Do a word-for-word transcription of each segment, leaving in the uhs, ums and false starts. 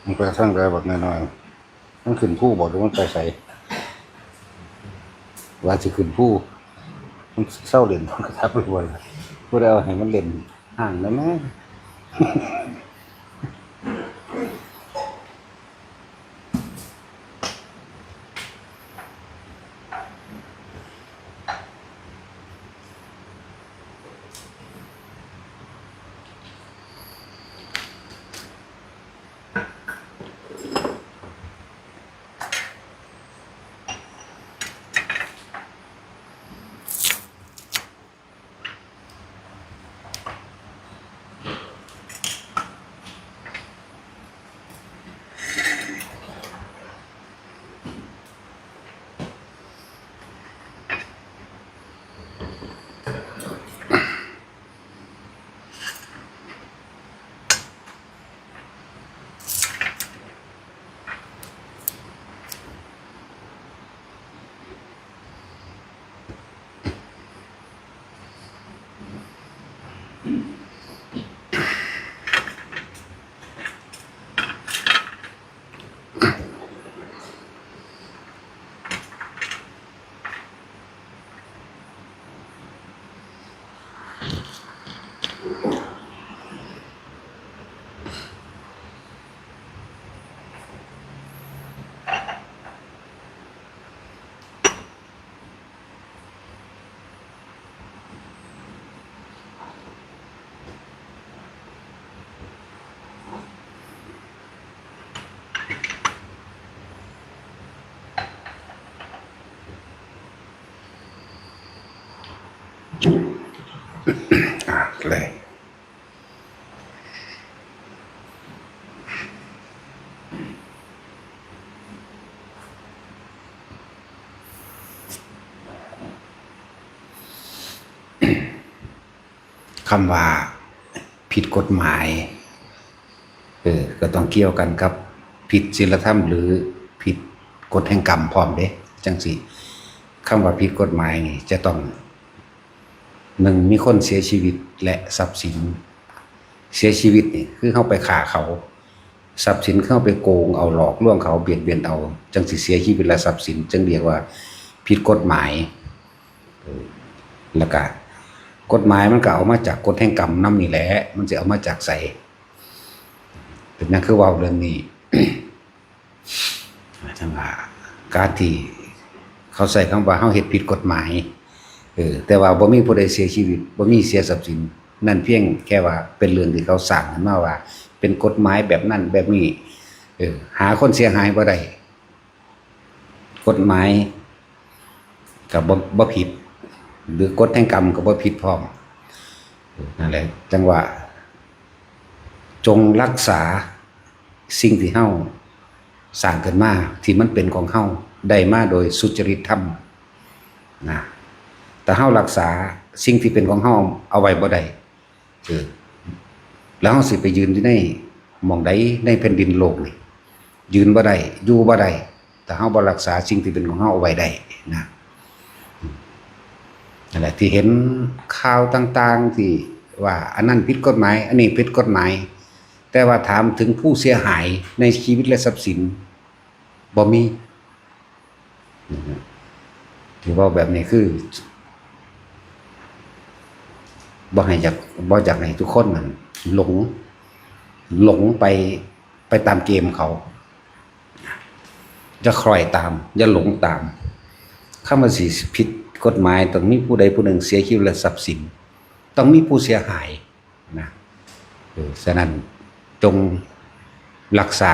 มันไปทางใดบักน้อยๆ มันขึ้นภูบ่ หรือมันไปไส ว่าสิขึ้นภู มันเซาเล่นโทรศัพท์ไปบ่ล่ะ ผู้ใดเอาให้มันเล่นห้างได้แหม อ่ะ เลย คำว่าผิดกฎหมาย เออ ก็ต้องเกี่ยวกันกับผิดศีลธรรมหรือผิดกฎแห่งกรรมพร้อมเด้ จั่งซี้ คำว่าผิดกฎหมายนี่จะต้อง หนึ่ง มีคนเสียชีวิตและทรัพย์สิน เสียชีวิตนี่คือเฮาไปฆ่าเขา ทรัพย์สินคือเฮาไปโกงเอา หลอกลวงเขา เบียดเบียนเอา จั่งสิเสียชีวิตและทรัพย์สิน จั่งเรียกว่าผิดกฎหมาย เออ แล้วก็กฎหมายมันก็เอามาจากกฎแห่งกรรมนำนี่แหละ มันสิเอามาจากไส เป็นหยังคือเว้าเรื่องนี้ จั่งว่าการที่เขาใช้คำว่าเฮาเฮ็ดผิดกฎหมาย เออ แต่ว่าบ่มีผู้ใดเสียชีวิต บ่มีเสียทรัพย์สิน นั่นเพียงแค่ว่าเป็นเรื่องที่เขาสร้างขึ้นมาว่า เป็นกฎหมายแบบนั้นแบบนี้ เออ หาคนเสียหายบ่ได้ กฎหมายก็บ่ บ่ผิด หรือกฎแห่งกรรมก็บ่ผิดพร้อม นั่นแหละ จั่งว่า จงรักษาสิ่งที่เฮาสร้างขึ้นมา ที่มันเป็นของเฮา ได้มาโดยสุจริตธรรมนะ แต่เฮารักษาสิ่งที่เป็นของเฮาเอาไว้บ่ได้ เออ แล้วเฮาสิไปยืนอยู่ในหม่องใดในแผ่นดินโลกนี่ ยืนบ่ได้ อยู่บ่ได้ ถ้าเฮาบ่รักษาสิ่งที่เป็นของเฮาเอาไว้ได้นะ นั่นแหละที่เห็นข่าวต่างๆที่ว่าอันนั้นผิดกฎหมาย อันนี้ผิดกฎหมาย แต่ว่าถามถึงผู้เสียหายในชีวิตและทรัพย์สิน บ่มี ที่เว้าแบบนี้คือ บ่ให้อยาก บ่อยากให้ทุกคนนั่นหลง หลงไป ไปตามเกมเขา อย่าคล้อยตาม อย่าหลงตาม คำว่าสิผิดกฎหมาย ต้องมีผู้ใดผู้หนึ่งเสียชีวิตและทรัพย์สิน ต้องมีผู้เสียหาย นะ เออ ฉะนั้นจงรักษา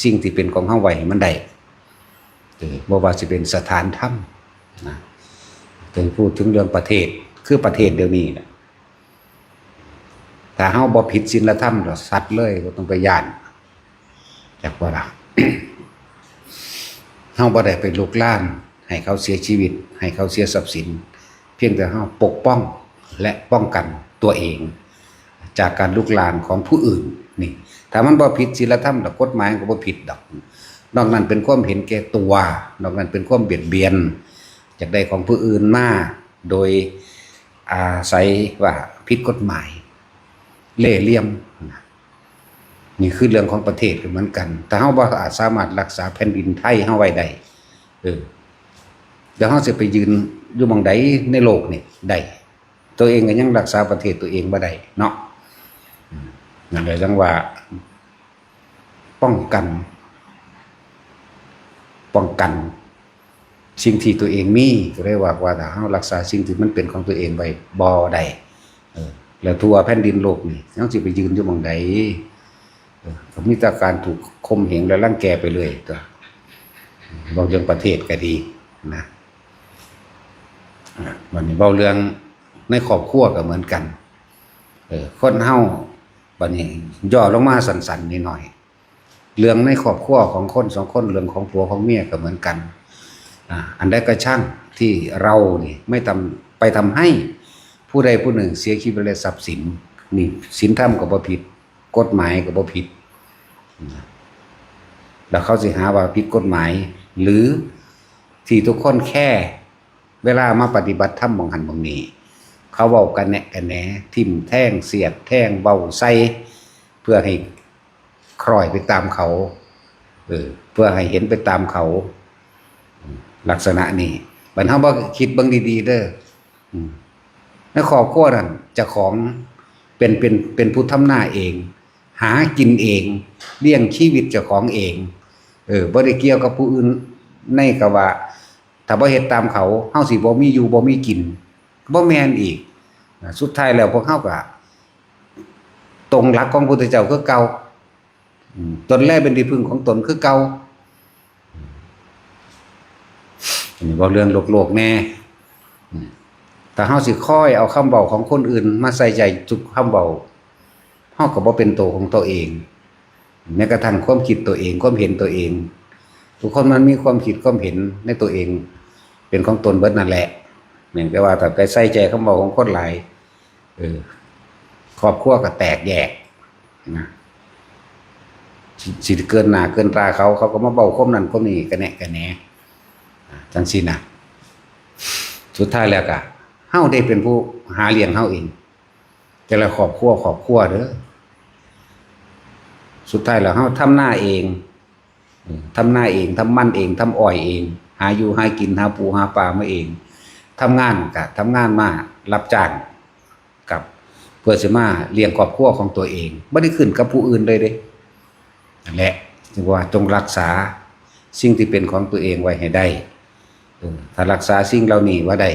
สิ่งที่เป็นของเฮาไว้ให้มันได้ เออ บ่ว่าสิเป็นสถานธรรมนะ ถึงพูดถึงเรื่องประเทศ คือประเทศเดี๋ยวนี้นะ ถ้าเฮาบ่ผิดศีลธรรมแล้วสัตว์เลย บ่ต้องไปย้าน จักว่าล่ะ เฮาบ่ได้ไปลุกลานให้เขาเสียชีวิต ให้เขาเสียทรัพย์สิน เพียงแต่เฮาปกป้องและป้องกันตัวเอง จากการลุกลานของผู้อื่นนี่ ถ้ามันบ่ผิดศีลธรรม แล้วกฎหมายก็บ่ผิดดอก นอกนั้นเป็นความเห็นแก่ตัว นอกนั้นเป็นความเบียดเบียน อยากได้ของผู้อื่นมา โดยอาศัยว่าผิดกฎหมาย เล่ห์เหลี่ยมนะ นี่คือเรื่องของประเทศก็เหมือนกัน ถ้าเฮาบ่อาจสามารถรักษาแผ่นดินไทยเฮาไว้ได้ เออ แล้วเฮาสิไปยืนอยู่หม่องใดในโลกนี่ได้ ตัวเองก็ยังรักษาประเทศตัวเองบ่ได้เนาะ อืม นั่นแหละจั่งว่า ป้องกัน ป้องกันสิ่งที่ตัวเองมี ก็เลยว่า ว่าถ้าเฮารักษาสิ่งที่มันเป็นของตัวเองไว้บ่ได้ เออ แล้วทั่วแผ่นดินโลกนี่ เฮาสิไปยืนอยู่หม่องใด เออ ก็มีแต่การถูกข่มเหงและรังแกไปเรื่อยตั๊ว เว้าเรื่องประเทศก็ดีนะ อ่ะ บัดนี้เว้าเรื่องในครอบครัวก็เหมือนกัน เออ คนเฮา บัดนี้ย่อลงมาสั้นๆนิดหน่อย เรื่องในครอบครัวของคนสองคน เรื่องของผัวของเมียก็เหมือนกัน อ่า อันใดก็ช่างที่เรานี่ไม่ทำ ไปทำให้ผู้ใดผู้หนึ่งเสียชีวิตและทรัพย์สิน นี่ศีลธรรมก็บ่ผิด กฎหมายก็บ่ผิด แล้วเขาสิหาว่าผิดกฎหมาย หรือที่ทุกคนแค่ เวลามาปฏิบัติธรรมหม่องหั้นหม่องนี้ เขาเว้ากะแนะกะแหน ทิ่มแทง เสียดแทง เว้าใส่ เพื่อให้คล้อยไปตามเขา เออ เพื่อให้เห็นไปตามเขา ลักษณะนี้ บัดเฮาบ่คิดเบิ่งดีๆเด้อ อืม ในครอบครัวนั่นเจ้าของเป็น เป็น เป็นผู้ทำนาเอง หากินเอง เลี้ยงชีวิตเจ้าของเอง เออ บ่ได้เกี่ยวกับผู้อื่น ในกะว่า ถ้าบ่เฮ็ดตามเขา เฮาสิบ่มีอยู่บ่มีกิน บ่แม่นอีก นะ สุดท้ายแล้วพวกเฮาก็ตรงหลักของพระพุทธเจ้าคือเก่า อืม ตนแลเป็นที่พึ่งของตนคือเก่า อันนี้เว้าเรื่องโลกๆแน่ อืม ถ้าเฮาสิคอยเอาคำเว้าของคนอื่นมาใส่ใจทุกคำเว้า เฮาก็บ่เป็นตัวของตัวเอง แม้กระทั่งความคิดตัวเอง ความเห็นตัวเอง ทุกคนมันมีความคิดความเห็นในตัวเอง เป็นของตนเบิดนั่นแหละ เพียงแต่ว่าถ้าไปใส่ใจคำเว้าของคนหลาย เออ ครอบครัวก็แตกแยกนะ สิ สิเกินหน้าเกินตาเขา เขาก็มาเว้าความนั้นความนี้กะแนะกะแหน อ่า จั่งซี้นะ สุดท้ายแล้วก็ เฮาได้เป็นผู้หาเลี้ยงเฮาเอง แต่ละครอบครัว ครอบครัวเด้อ สุดท้ายแล้วเฮาทำนาเอง เออ ทำนาเอง ทำมันเอง ทำอ้อยเอง หาอยู่หากิน หาปูหาปลามาเอง ทำงานก็ทำงานมารับจ้าง ครับ เพื่อสิมาเลี้ยงครอบครัวของตัวเอง บ่ได้ขึ้นกับผู้อื่นเลยเด้ นั่นแหละ จึงว่าจงรักษาสิ่งที่เป็นของตัวเองไว้ให้ได้ เออ ถ้ารักษาสิ่งเหล่านี้ไว้ได้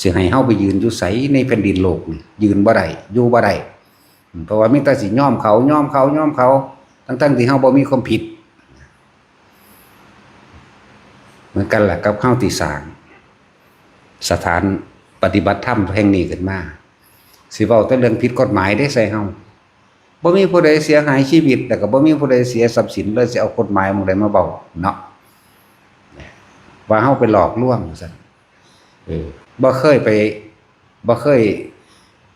สิให้เฮาไปยืนอยู่ไสในแผ่นดินโลกนี่ ยืนบ่ได้ อยู่บ่ได้ อืม เพราะว่ามีแต่สิยอมเขา ยอมเขา ยอมเขา ทั้งๆที่เฮาบ่มีความผิด เหมือนกันล่ะกับเฮาที่สร้างสถานปฏิบัติธรรมแห่งนี้ขึ้นมา สิเว้าแต่เรื่องผิดกฎหมายเด้ใส่เฮา บ่มีผู้ใดเสียหายชีวิต แล้วก็บ่มีผู้ใดเสียทรัพย์สินเลย สิเอากฎหมายหม่องใดมาเว้าเนาะ ว่าเฮาไปหลอกลวงว่าซั่น เออ บ่เคยไป บ่เคย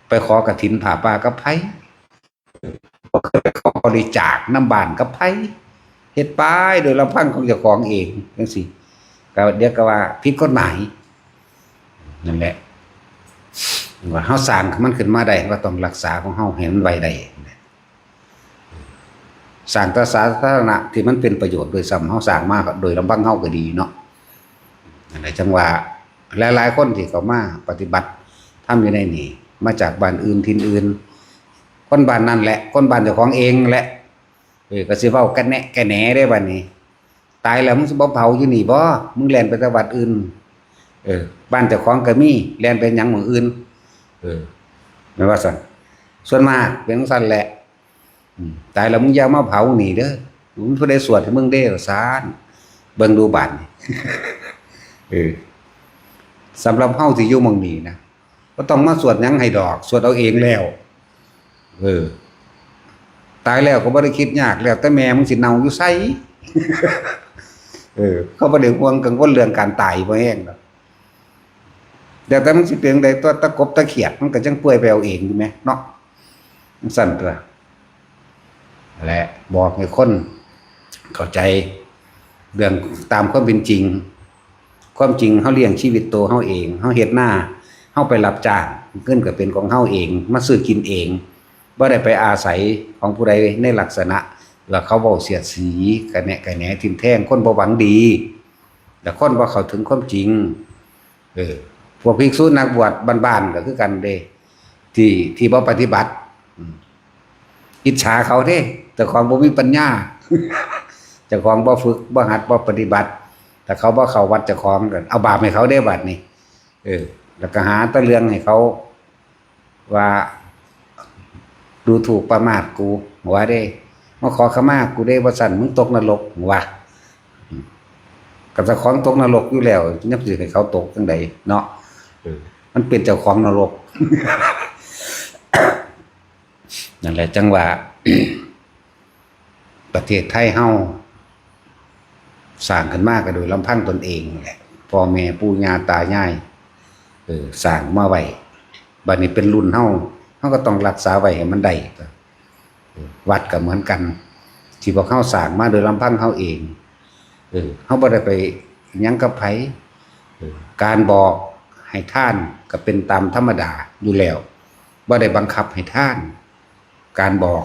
ไปขอกฐินผ้าป่ากับไผ บ่เคยไปขอบริจาคนำบ้านกับไผ เฮ็ดไปโดยลำพังของเจ้าของเองจั่งซี้ ก็เดี๋ยวก็ว่าผิดกฎหมาย นั่นแหละ ว่าเฮาสร้างมันขึ้นมาได้ ก็ต้องรักษาของเฮาให้มันไว้ได้ สร้างแต่สาธารณะที่มันเป็นประโยชน์โดยซ้ำ เฮาสร้างมาโดยลำพังเฮาก็ดีเนาะ นั่นแหละจั่งว่าหลายๆคนที่เข้ามาปฏิบัติธรรมอยู่ในนี่ มาจากบ้านอื่นถิ่นอื่น คนบ้านนั่นแหละ คนบ้านเจ้าของเองแหละ เออ ก็สิเว้ากะแนะกะแหนได้บัดนี้ ตายแล้วมึงสิบ่เผาอยู่นี่บ่ มึงแล่นไปแต่วัดอื่น เออ บ้านเจ้าของก็มี แล่นไปหยังหม่องอื่น เออ แม่นว่าซั่น ส่วนมากเป็นจั่งซั่นแหละ อืม ตายแล้วมึงอย่ามาเผานี่เด้อ บ่มีผู้ใดสวดให้มึงเด้ ว่าซั่น เบิ่งดูบาดนี้ เออ สำหรับเฮาที่อยู่หม่องนี้นะ บ่ต้องมาสวดหยังให้ดอก สวดเอาเองแล้ว เออ ตายแล้วก็บ่ได้คิดยาก แล้วแต่แม่มึงสิเน่าอยู่ไส เออ เขาบ่ได้ห่วงกังวลเรื่องการตายบ่แฮงดอก แล้วแต่มึงสิเป็นจั่งใด ตัวตะกบตะเขียดมันก็จั่งเปื่อยไปเอาเองอยู่แหมเนาะ จั่งซั่นตั๊ว และบอกให้คนเข้าใจเรื่องตามความเป็นจริง ความจริงเฮาเลี้ยงชีวิตตัวเฮาเอง เฮาเฮ็ดนา เฮาไปรับจ้าง เงินก็เป็นของเฮาเอง มาซื้อกินเอง บ่ได้ไปอาศัยของผู้ใดในลักษณะ แล้วเขาเว้าเสียดสี กะแนะกะแหนทิ่มแทง คนบ่หวังดี แล้วคนบ่เข้าถึงความจริง เออ พวกภิกษุนักบวชบ้านๆ ก็คือกันเด้ ที่ ที่บ่ปฏิบัติ อืม อิจฉาเขาเด้ เจ้าของบ่มีปัญญา เจ้าของบ่ฝึก บ่หัด บ่ปฏิบัติ ถ้าเขาบ่เข้าวัดเจ้าของก็เอาบาปให้เขาเด้บัดนี้ เออ แล้วก็หาแต่เรื่องให้เขา ว่า ดูถูกประมาทกู ว่าเด้ มาขอขมากูเด้ ว่าซั่น มึงตกนรก ว่า ก็เจ้าของตกนรกอยู่แล้ว ยังสิให้เขาตกจั่งใดเนาะ เออ มันเป็นเจ้าของนรก นั่นแหละ จั่งว่า ประเทศไทยเฮา สร้างขึ้นมาก็โดยลำพังตนเองนั่นแหละ พ่อแม่ปู่ย่าตายาย เออ สร้างมาไว้ บัดนี้เป็นรุ่นเฮา เฮาก็ต้องรักษาไว้ให้มันได้ เออ วัดก็เหมือนกัน ที่พวกเฮาสร้างมาโดยลำพังเฮาเอง เออ เฮาบ่ได้ไปหยังกับไผ เออ การบอกให้ทานก็เป็นตามธรรมดาอยู่แล้ว บ่ได้บังคับให้ทาน การบอก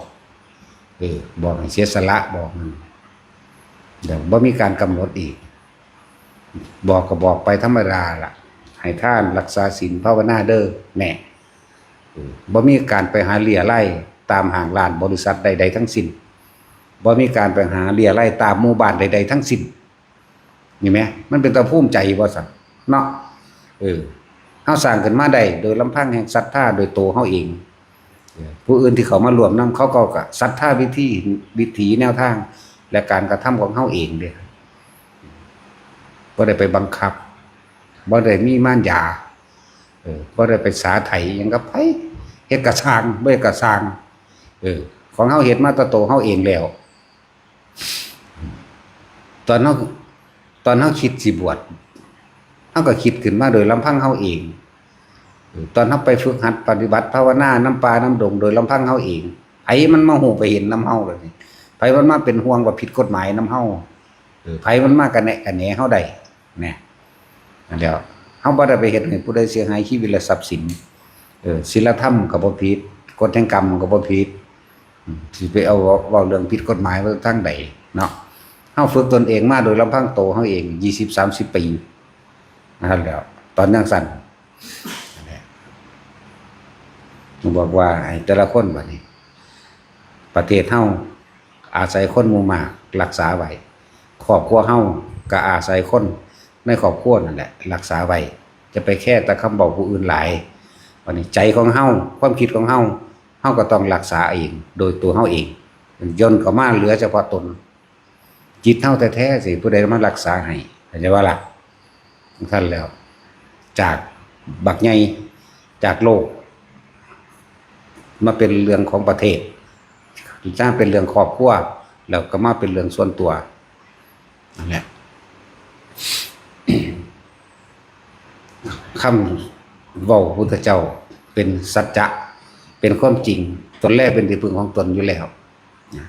เออ บอกให้เสียสละ บอกนั่น เดี๋ยวบ่มีการกำหนดอีก บอกก็บอกไปธรรมดาล่ะ ให้ทาน รักษาศีล ภาวนาเด้อ แน่ เออ บ่มีการไปหาเรี่ยไล่ตามห้างร้านบริษัทใดๆทั้งสิ้น บ่มีการไปหาเรี่ยไล่ตามหมู่บ้านใดๆทั้งสิ้น นี่แหม มันเป็นตาภูมิใจว่าซั่นเนาะ เออ เฮาสร้างขึ้นมาได้โดยลำพังแห่งศรัทธาโดยตัวเฮาเอง เออ ผู้อื่นที่เขามาร่วมนำ เขาก็ ก็ศรัทธาวิธี วิถีแนวทาง และการกระทำของเฮาเองเด้ บ่ได้ไปบังคับ บ่ได้มีมารยา เออ บ่ได้ไปสาไถหยังกับไผ เฮ็ดกะซ่าง บ่เฮ็ดกะซ่าง เออ ของเฮาเฮ็ดมาแต่ตัวเฮาเองแล้ว ตอนเฮา ตอนเฮาคิดสิบวช เฮาก็คิดขึ้นมาโดยลำพังเฮาเอง เออ ตอนเฮาไปฝึกหัดปฏิบัติภาวนานำป่านำดงโดยลำพังเฮาเอง ไผมันมาฮู้ไปเห็นนำเฮาล่ะนี่ ไผมันมาเป็นห่วงว่าผิดกฎหมายนำเฮา เออ ไผมันมากะแนะกะแหนเฮาได้ นะ นั่นแหล้ว เฮาบ่ได้ไปเฮ็ดให้ผู้ใดเสียหายชีวิตและทรัพย์สิน เออ ศีลธรรมก็บ่ผิด กฎแห่งกรรมก็บ่ผิด อืม สิไปเอาเว้า เว้าเรื่องผิดกฎหมายไว้ทางใดเนาะ เฮาฝึกตนเองมาโดยลำพังโตเฮาเอง ยี่สิบ สามสิบ ปี นั่นแหล้ว ตอนจั่งซั้น นั่นแหละ บอกว่าให้แต่ละคนบัดนี้ ประเทศเฮาอาศัยคนหมู่มากรักษาไว้ ครอบครัวเฮาก็อาศัยคนในครอบครัวนั่นแหละรักษาไว้ จะไปแคร์แต่คำเว้าผู้อื่นหลาย บัดนี้ใจของเฮา ความคิดของเฮา เฮาก็ต้องรักษาเอง โดยตัวเฮาเอง ย่นเข้ามาเหลือเฉพาะตน จิตเฮาแท้ๆสิ ผู้ใดมารักษาให้ เข้าใจบ่ล่ะ จั่งซั้นแล้ว จากบักใหญ่ จากโลก มาเป็นเรื่องของประเทศ จากเป็นเรื่องครอบครัว แล้วก็มาเป็นเรื่องส่วนตัว นั่นแหละ คำเว้าพุทธเจ้าเป็นสัจจะ เป็นความจริง ตนแลเป็นที่พึ่งของตนอยู่แล้ว นะ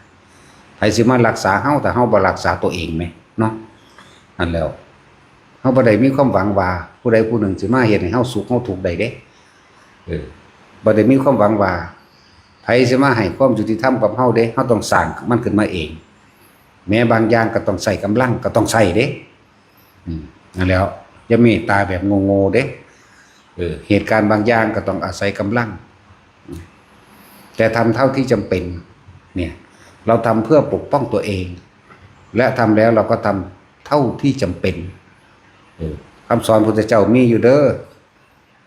ไผสิมารักษาเฮา ถ้าเฮาบ่รักษาตัวเองแหมเนาะ นั่นแหล้ว เฮาบ่ได้มีความหวังว่าผู้ใดผู้หนึ่งสิมาเฮ็ดให้เฮาสุขเฮาทุกข์ได้เด้ เออ บ่ได้มีความหวังว่าไผสิมาให้ความยุติธรรมกับเฮาเด้ เฮาต้องสร้างมันขึ้นมาเอง แม้บางอย่างก็ต้องใช้กำลัง ก็ต้องใช้เด้ อืม นั่นแหล้ว อย่าเมตตาแบบโง่ๆเด้ เออ เหตุการณ์บางอย่างก็ต้องอาศัยกำลัง แต่ทำเท่าที่จำเป็น เนี่ย เราทำเพื่อปกป้องตัวเอง และทำแล้วเราก็ทำเท่าที่จำเป็น เออ คำสอนพุทธเจ้ามีอยู่เด้อ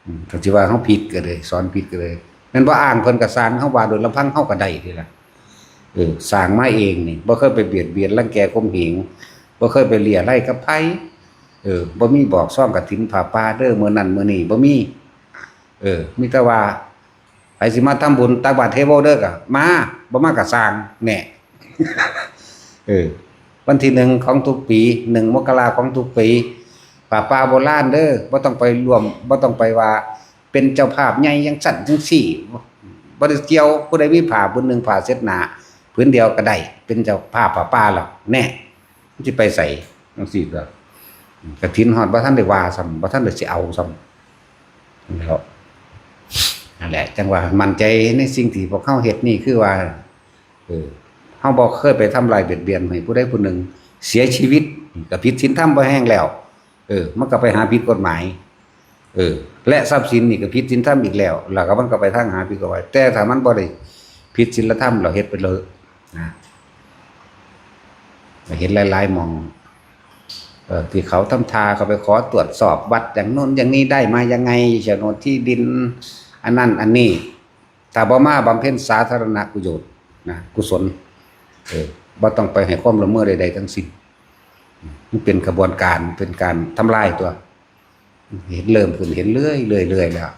อืม ก็สิว่าเฮาผิดก็เลย สอนผิดก็เลย แม่นบ่ อ้างเพิ่นก็สร้าง เฮาว่าโดยลำพังเฮาก็ได้นี่ล่ะ เออ สร้างมาเองนี่ บ่เคยไปเบียดเบียนรังแกข่มเหง บ่เคยไปเรี่ยไล่กับไผ เออ บ่มีบอกซองกฐินผ้าป่าเด้อ มื้อนั้นมื้อนี้ บ่มี เออ มีแต่ว่า ไผสิมาทำบุญตักบาตรเทโวเด้อ ก็มา บ่มาก็ซ่าง แหน่ เออ วันที่หนึ่งของทุกปี หนึ่งมกราของทุกปี ผ้าป่าโบราณเด้อ บ่ต้องไปร่วม บ่ต้องไปว่าเป็นเจ้าภาพใหญ่จั่งซั้นจั่งซี้ บ่ได้เกี่ยว ผู้ใดมีผ้าผืนหนึ่ง ผ้าเช็ดหน้าผืนเดียวก็ได้ เป็นเจ้าภาพผ้าป่าแล้ว แหน่ มันสิไปไส จั่งซี้ก็ กฐินฮอดบ่ทันได้ว่าซ้ำ บ่ทันได้สิเอาซ้ำ แล้ว อ่า แหละ จังว่ามั่นใจในสิ่งที่พวกเฮาเฮ็ดนี่ คือว่า เออ เฮาบ่เคยไปทำลายเบียดเบียนให้ผู้ใดผู้หนึ่งเสียชีวิต ก็ผิดศีลธรรมบ่แห้งแล้ว เออ มันก็ไปหาผิดกฎหมาย เออ และทรัพย์สินนี่ก็ผิดศีลธรรมอีกแล้ว แล้วก็มันก็ไปทางหาผิดกฎหมาย แต่ถ้ามันบ่ได้ผิดศีลธรรม เราเฮ็ดไปเลยนะ เห็นหลายๆหม่อง เออ ที่เขาทำท่าเขาไปขอตรวจสอบวัดอย่างโน้นอย่างนี้ได้มายังไง โฉนดที่ดิน อันนั้นอันนี้ ถ้าบ่มาบำเพ็ญสาธารณกุศลนะ กุศล เออ บ่ต้องไปให้ความร่วมมือใดๆทั้งสิ้น มันเป็นขบวนการ เป็นการทำลายตัว เห็นเริ่มขึ้น เห็นเรื่อยๆเรื่อยๆแล้ว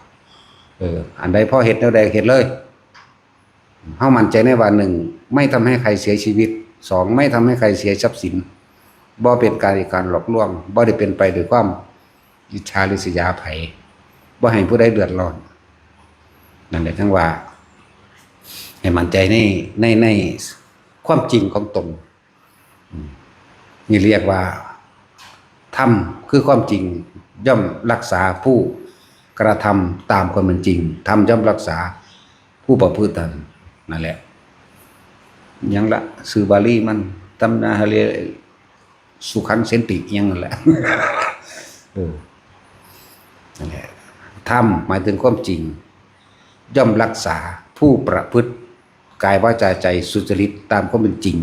เออ อันใดพอเฮ็ดแนวใดเฮ็ดเลย เฮามั่นใจในว่า หนึ่ง ไม่ทำให้ใครเสียชีวิต สอง ไม่ทำให้ใครเสียทรัพย์สิน บ่เป็นการ การหลอกลวง บ่ได้เป็นไปด้วยความอิจฉาริษยาไผ บ่ให้ผู้ใดเดือดร้อน นั่นแหละจังว่า ให้มั่นใจใน ใน ในความจริงของตน อืม นี่เรียกว่า ธรรมคือความจริง ย่อมรักษาผู้กระทำตามความเป็นจริง ธรรมย่อมรักษาผู้ประพฤติตน นั่นแหละ ยังละ ชื่อบาลีมัน ตัมนาหะเร สุขังเสนติ ยังนั่นแหละ เออ นั่นแหละ ธรรมหมายถึงความจริง ย่อมรักษาผู้ประพฤติกายวาจาใจสุจริตตามความเป็นจริง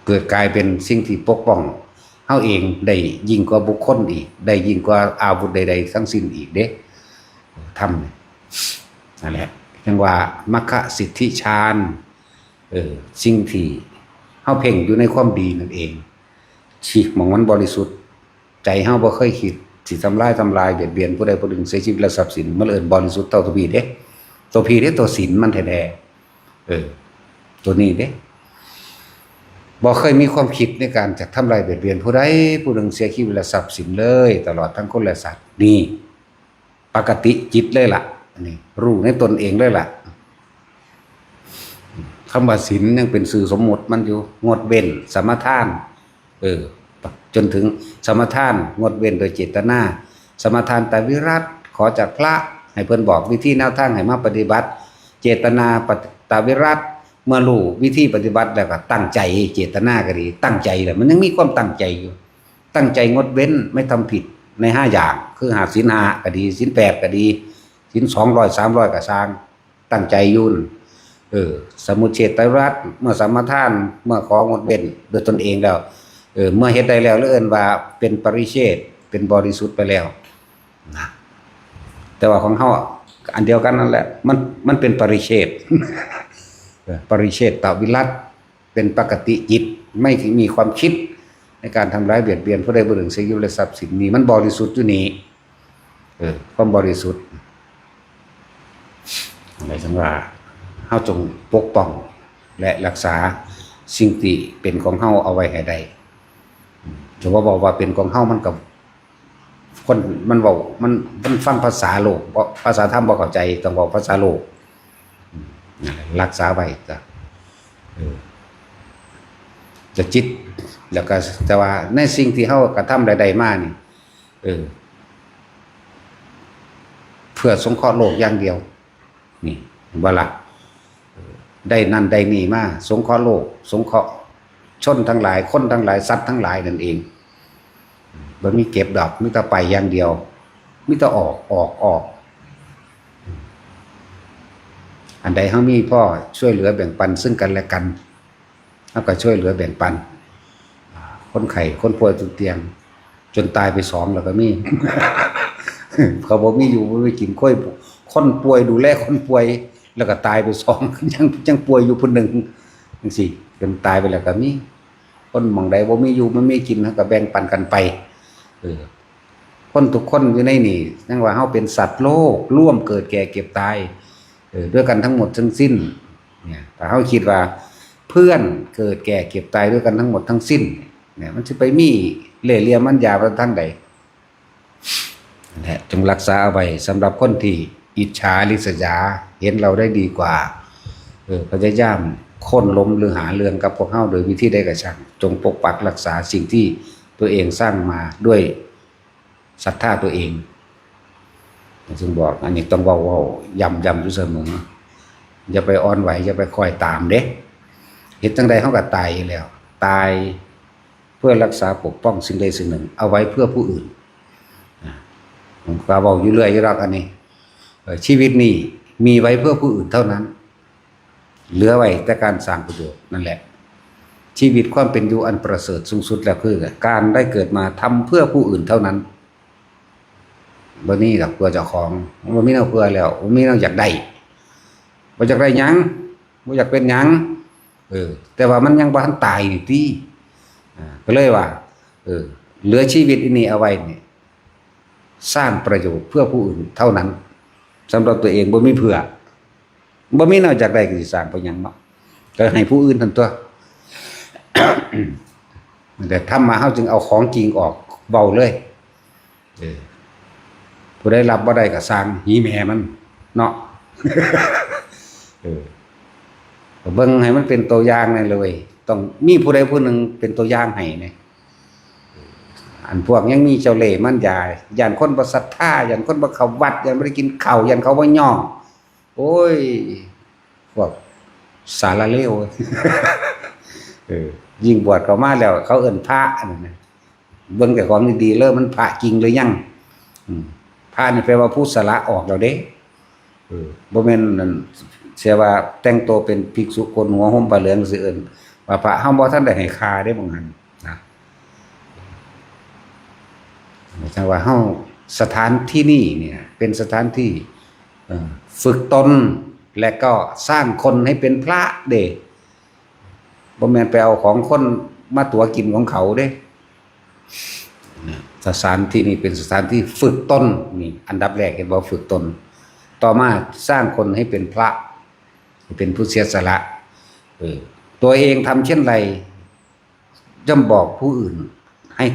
เกิดกลายเป็นสิ่งที่ปกป้องเฮาเองได้ยิ่งกว่าบุคคลอีก ได้ยิ่งกว่าอาวุธใดๆทั้งสิ้นอีกเด้ ธรรมเนี่ย นั่นแหละ จังว่า มัคคสิทธิฌาน เออ สิ่งที่เฮาเพ่งอยู่ในความดีนั่นเอง ที่หม่องมันบริสุทธิ์ ใจเฮาบ่เคยคิดสิทำลาย ทำลายเบียดเบียนผู้ใดผู้หนึ่งเสียชีวิตและทรัพย์สิน มันเอิ้นบริสุทธิ์เท่าตัวพีเด้ ตัวพีเด้ ตัวศีลมันแท้ๆ เออ ตัวนี้เด้ บ่เคยมีความคิดในการจะทำลายเบียดเบียนผู้ใดผู้หนึ่งเสียชีวิตและทรัพย์สินเลย ตลอดทั้งคนและสัตว์ นี่ ปกติจิตเลยล่ะ อันนี้ รู้ในตนเองเลยล่ะ คำว่าศีลยังเป็นชื่อสมมุติมันอยู่ งดเว้น สมาทาน เออ จนถึงสมาทาน งดเว้นโดยเจตนา สมาทานตวิรัต ขอจากพระให้เพิ่นบอกวิธีแนวทางให้มาปฏิบัติ เจตนาปฏิ ตวิรัต เมื่อรู้วิธีปฏิบัติแล้วก็ตั้งใจ เจตนาก็ดี ตั้งใจแหละ มันยังมีความตั้งใจอยู่ ตั้งใจงดเว้น ไม่ทำผิดในห้าอย่าง คือห้า ศีลห้าก็ดี ศีลแปดก็ดี ศีลสองร้อย สามร้อยก็ซ่าง ตั้งใจอยู่นั่น เออ สมุจเฉทวิรัต เมื่อสมาทาน เมื่อของดเว้นด้วยตนเองแล้ว เออ เมื่อเฮ็ดได้แล้ว เรียกว่าเป็นปริเชท เป็นบริสุทธิ์ไปแล้วนะ แต่ว่าของเฮาอันเดียวกันนั่นแหละ มัน มันเป็นปริเชท เออ ปริเชทวิรัต เป็นปกติจิต ไม่มีความคิดในการทำร้ายเบียดเบียนผู้ใดผู้หนึ่งเสียชีวิตและทรัพย์สิน นี่มันบริสุทธิ์อยู่นี่ เออ ความบริสุทธิ์ อะไรจังว่า เฮาจงปกป้องและรักษาสิ่งที่เป็นของเฮาเอาไว้ให้ได้ จะว่าบอกว่าเป็นของเฮามันก็ คนมันเว้า มัน มันฟังภาษาโลก เพราะภาษาธรรมบ่เข้าใจ ต้องเว้าภาษาโลก อืม นั่นแหละ รักษาไว้จ้ะ เออ จะจิต แล้วก็ แต่ว่าในสิ่งที่เฮากระทำใดๆมานี่ เออ เพื่อสงเคราะห์โลกอย่างเดียว นี่ เห็นบ่ล่ะ เออ ได้นั่นได้นี่มา สงเคราะห์โลก สงเคราะห์ชนทั้งหลาย คนทั้งหลาย สัตว์ทั้งหลายนั่นเอง บ่มีเก็บดอก มีแต่ไปอย่างเดียว มีแต่ออก ออก ออก อันใดเฮามีพอช่วยเหลือแบ่งปันซึ่งกันและกัน เฮาก็ช่วยเหลือแบ่งปัน คนไข้ คนป่วยติดเตียง จนตายไปสองแล้วก็มี เขาบ่มีอยู่บ่มีกิน คน คนป่วยดูแลคนป่วย แล้วก็ตายไปสอง ยัง ยังป่วยอยู่ผู้หนึ่ง จังซี้ จนตายไปแล้วก็มี คนหม่องใดบ่มีอยู่บ่มีกิน เฮาก็แบ่งปันกันไป เออ คนทุกคนอยู่ในนี่ จังว่าเฮาเป็นสัตว์โลก ร่วมเกิดแก่เจ็บตาย เออ ด้วยกันทั้งหมดทั้งสิ้น เนี่ย ถ้าเฮาคิดว่าเพื่อนเกิดแก่เจ็บตายด้วยกันทั้งหมดทั้งสิ้น เนี่ย มันสิไปมีเล่ห์เหลี่ยมมารยาไปทางใด นั่นแหละ จงรักษาเอาไว้สำหรับคนที่อิจฉาริษยา เห็นเราได้ดีกว่า เออ พยายามโค่นล้มหรือหาเรื่องกับพวกเฮาโดยวิธีใดก็ช่าง จงปกปักรักษาสิ่งที่ตัวเองสร้างมาด้วยศรัทธาตัวเอง จึงบอก อันนี้ต้องเว้า เว้า ย้ำ ย้ำอยู่เสมอ อย่าไปอ่อนไหว อย่าไปคอยตามเด้ เฮ็ดจั่งใดเฮาก็ตายอยู่แล้ว ตายเพื่อรักษาปกป้องสิ่งใดสิ่งหนึ่ง เอาไว้เพื่อผู้อื่น นะ ผมก็เว้าอยู่เรื่อยอยู่ดอกอันนี้ เอ่อ ชีวิตนี้มีไว้เพื่อผู้อื่นเท่านั้น เหลือไว้แต่การสร้างประโยชน์นั่นแหละ ชีวิตความเป็นอยู่อันประเสริฐสูงสุดแล้วคือการได้เกิดมาทำเพื่อผู้อื่นเท่านั้น บ่มีดอกเพื่อเจ้าของ บ่มีแนวเพื่อแล้ว บ่มีแนวอยากได้ บ่อยากได้หยัง บ่อยากเป็นหยัง เออ แต่ว่ามันยังบ่ทันตายนี่ติ อ่า ก็เลยว่า เออ เหลือชีวิตอันนี้เอาไว้นี่ สร้างประโยชน์เพื่อผู้อื่นเท่านั้น สำหรับตัวเองบ่มีเพื่อ บ่มีแนวอยากได้ก็สิสร้างไปหยังเนาะ ก็ให้ผู้อื่นหั่นตั๊ว แต่ธรรมะเฮาจึงเอาของจริงออกเว้าเลย เออ ผู้ใดรับบ่ได้ก็ซ่าง หีแม่มัน เนาะ เออ ก็เบิ่งให้มันเป็นตัวอย่างแหน่เลย ต้องมีผู้ใดผู้หนึ่งเป็นตัวอย่างให้แหน่ อันพวกยังมีเจ้าเล่ห์มารยา ย้านคนบ่ศรัทธา ย้านคนบ่เข้าวัด ย้านบ่ได้กินข้าว ย้านเขาบ่ยอม โอ้ย พวกสารเลว เออ ยิ่งบวชเข้ามาแล้ว เขาเอิ้นพระนั่นนะ เบิ่งเจ้าของดีๆ เด้อ มันพระจริงหรือยัง อืม พระนี่แปลว่าผู้สละออกแล้วเด้ เออ บ่แม่นนั่น เสียว่าแต่งตัวเป็นภิกษุโกนหัวห่มผ้าเหลืองซื่อเอิ้นว่าพระ เฮาบ่ทันได้ให้ค่าเด้บางหั้นนะ จั่งว่าเฮา สถานที่นี่เนี่ย เป็นสถานที่ เอ่อ ฝึกตน และก็สร้างคนให้เป็นพระเด้ บ่แม่นไปเอาของคนมาตั๋วกินของเขาเด้ นะ สถานที่นี่เป็นสถานที่ฝึกตน นี่อันดับแรกเห็นบ่ ฝึกตน ต่อมาสร้างคนให้เป็นพระ เป็นผู้เสียสละ เออ ตัวเองทำเช่นไร ย่อมบอกผู้อื่นให้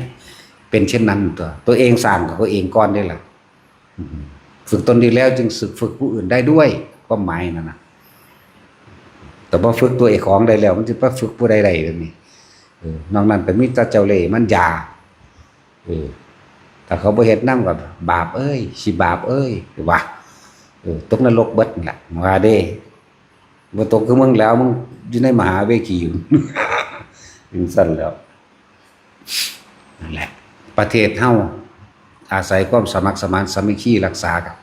เป็นเช่นนั้นตั๊ว ตัวเองสร้างกับตัวเองก่อนเด้ล่ะ อืม ฝึกตนดีแล้วจึงฝึก ฝึกผู้อื่นได้ด้วย ความหมายนั่นน่ะ แต่พอฝึกตัวเองของได้แล้ว มันสิไปฝึกผู้ใดได้แบบนี้ เออ นอกนั้นก็มีแต่เจ้าเล่ห์มารยา เออ ถ้าเขาบ่เฮ็ดนำก็บาปเอ้ย สิบาปเอ้ย ว่า เออ ตกนรกเบิดนั่นแหละ ว่าเด้ บ่ตกคือมึงแล้ว มึงอยู่ในมหาเวทีอยู่ จั่งซั่นแหล้ว นั่นแหละ ประเทศเฮาอาศัยความสมัครสมานสามัคคีรักษากัน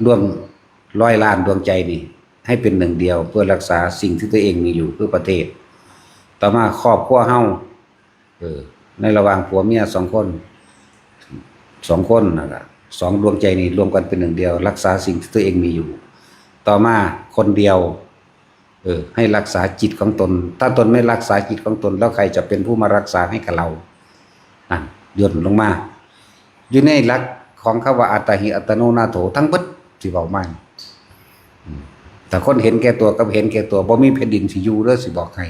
รวมร้อยล้านดวงใจนี่ ให้เป็นหนึ่งเดียว เพื่อรักษาสิ่งที่ตัวเองมีอยู่ คือประเทศ ต่อมาครอบครัวเฮา เออ ในระหว่างผัวเมียสองคน สองคนนั่นล่ะ สองดวงใจนี่รวมกันเป็นหนึ่งเดียว รักษาสิ่งที่ตัวเองมีอยู่ ต่อมาคนเดียว เออ ให้รักษาจิตของตน ถ้าตนไม่รักษาจิตของตน แล้วใครจะเป็นผู้มารักษาให้กับเรา นั่น ย่นลงมา อยู่ในหลักของคำว่าอัตตาหิอัตโนนาโถทั้งเบิดที่เว้ามานี่ อืม ถ้าคนเห็นแก่ตัวกับเห็นแก่ตัว บ่มีแผ่นดินสิอยู่เด้อ สิบอกให้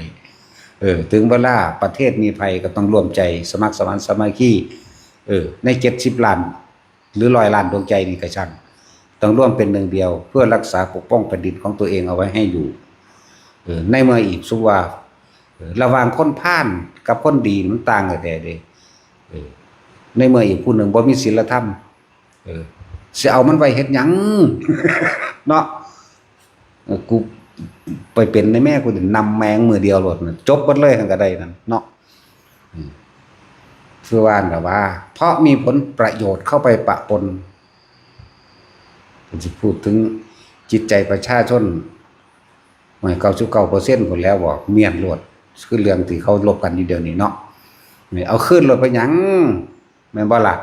เออ ถึงเวลาประเทศมีภัยก็ต้องร่วมใจ สมัครสมานสามัคคี เออ ในเจ็ดสิบล้าน หรือร้อยล้านดวงใจนี่ก็ช่าง ต้องร่วมเป็นหนึ่งเดียว เพื่อรักษาปกป้องแผ่นดินของตัวเองเอาไว้ให้อยู่ เออ ในเมื่ออีกสุว่า เออ ระหว่างคนพาลกับคนดีมันต่างกันแท้เด้ เออ ในเมื่ออีกผู้หนึ่งบ่มีศีลธรรม เออ สิเอามันไว้เฮ็ดหยัง เนาะ เออ กูไปเป็นในแม่กูนี่นำแม่งมือเดียวโลดน่ะ จบเบิดเลยหั่นก็ได้นั่นเนาะ อืม คือว่านั่นล่ะว่า เพราะมีผลประโยชน์เข้าไปปะปน ผมสิพูดถึงจิตใจประชาชน ไม่ เก้าสิบเก้าเปอร์เซ็นต์ พุ้นแหล้ว บอกเมี้ยนโลด คือเรื่องที่เขาลบกันอยู่เดี๋ยวนี้เนาะ นี่เอาคืนโลดไปหยัง แม่นบ่ล่ะ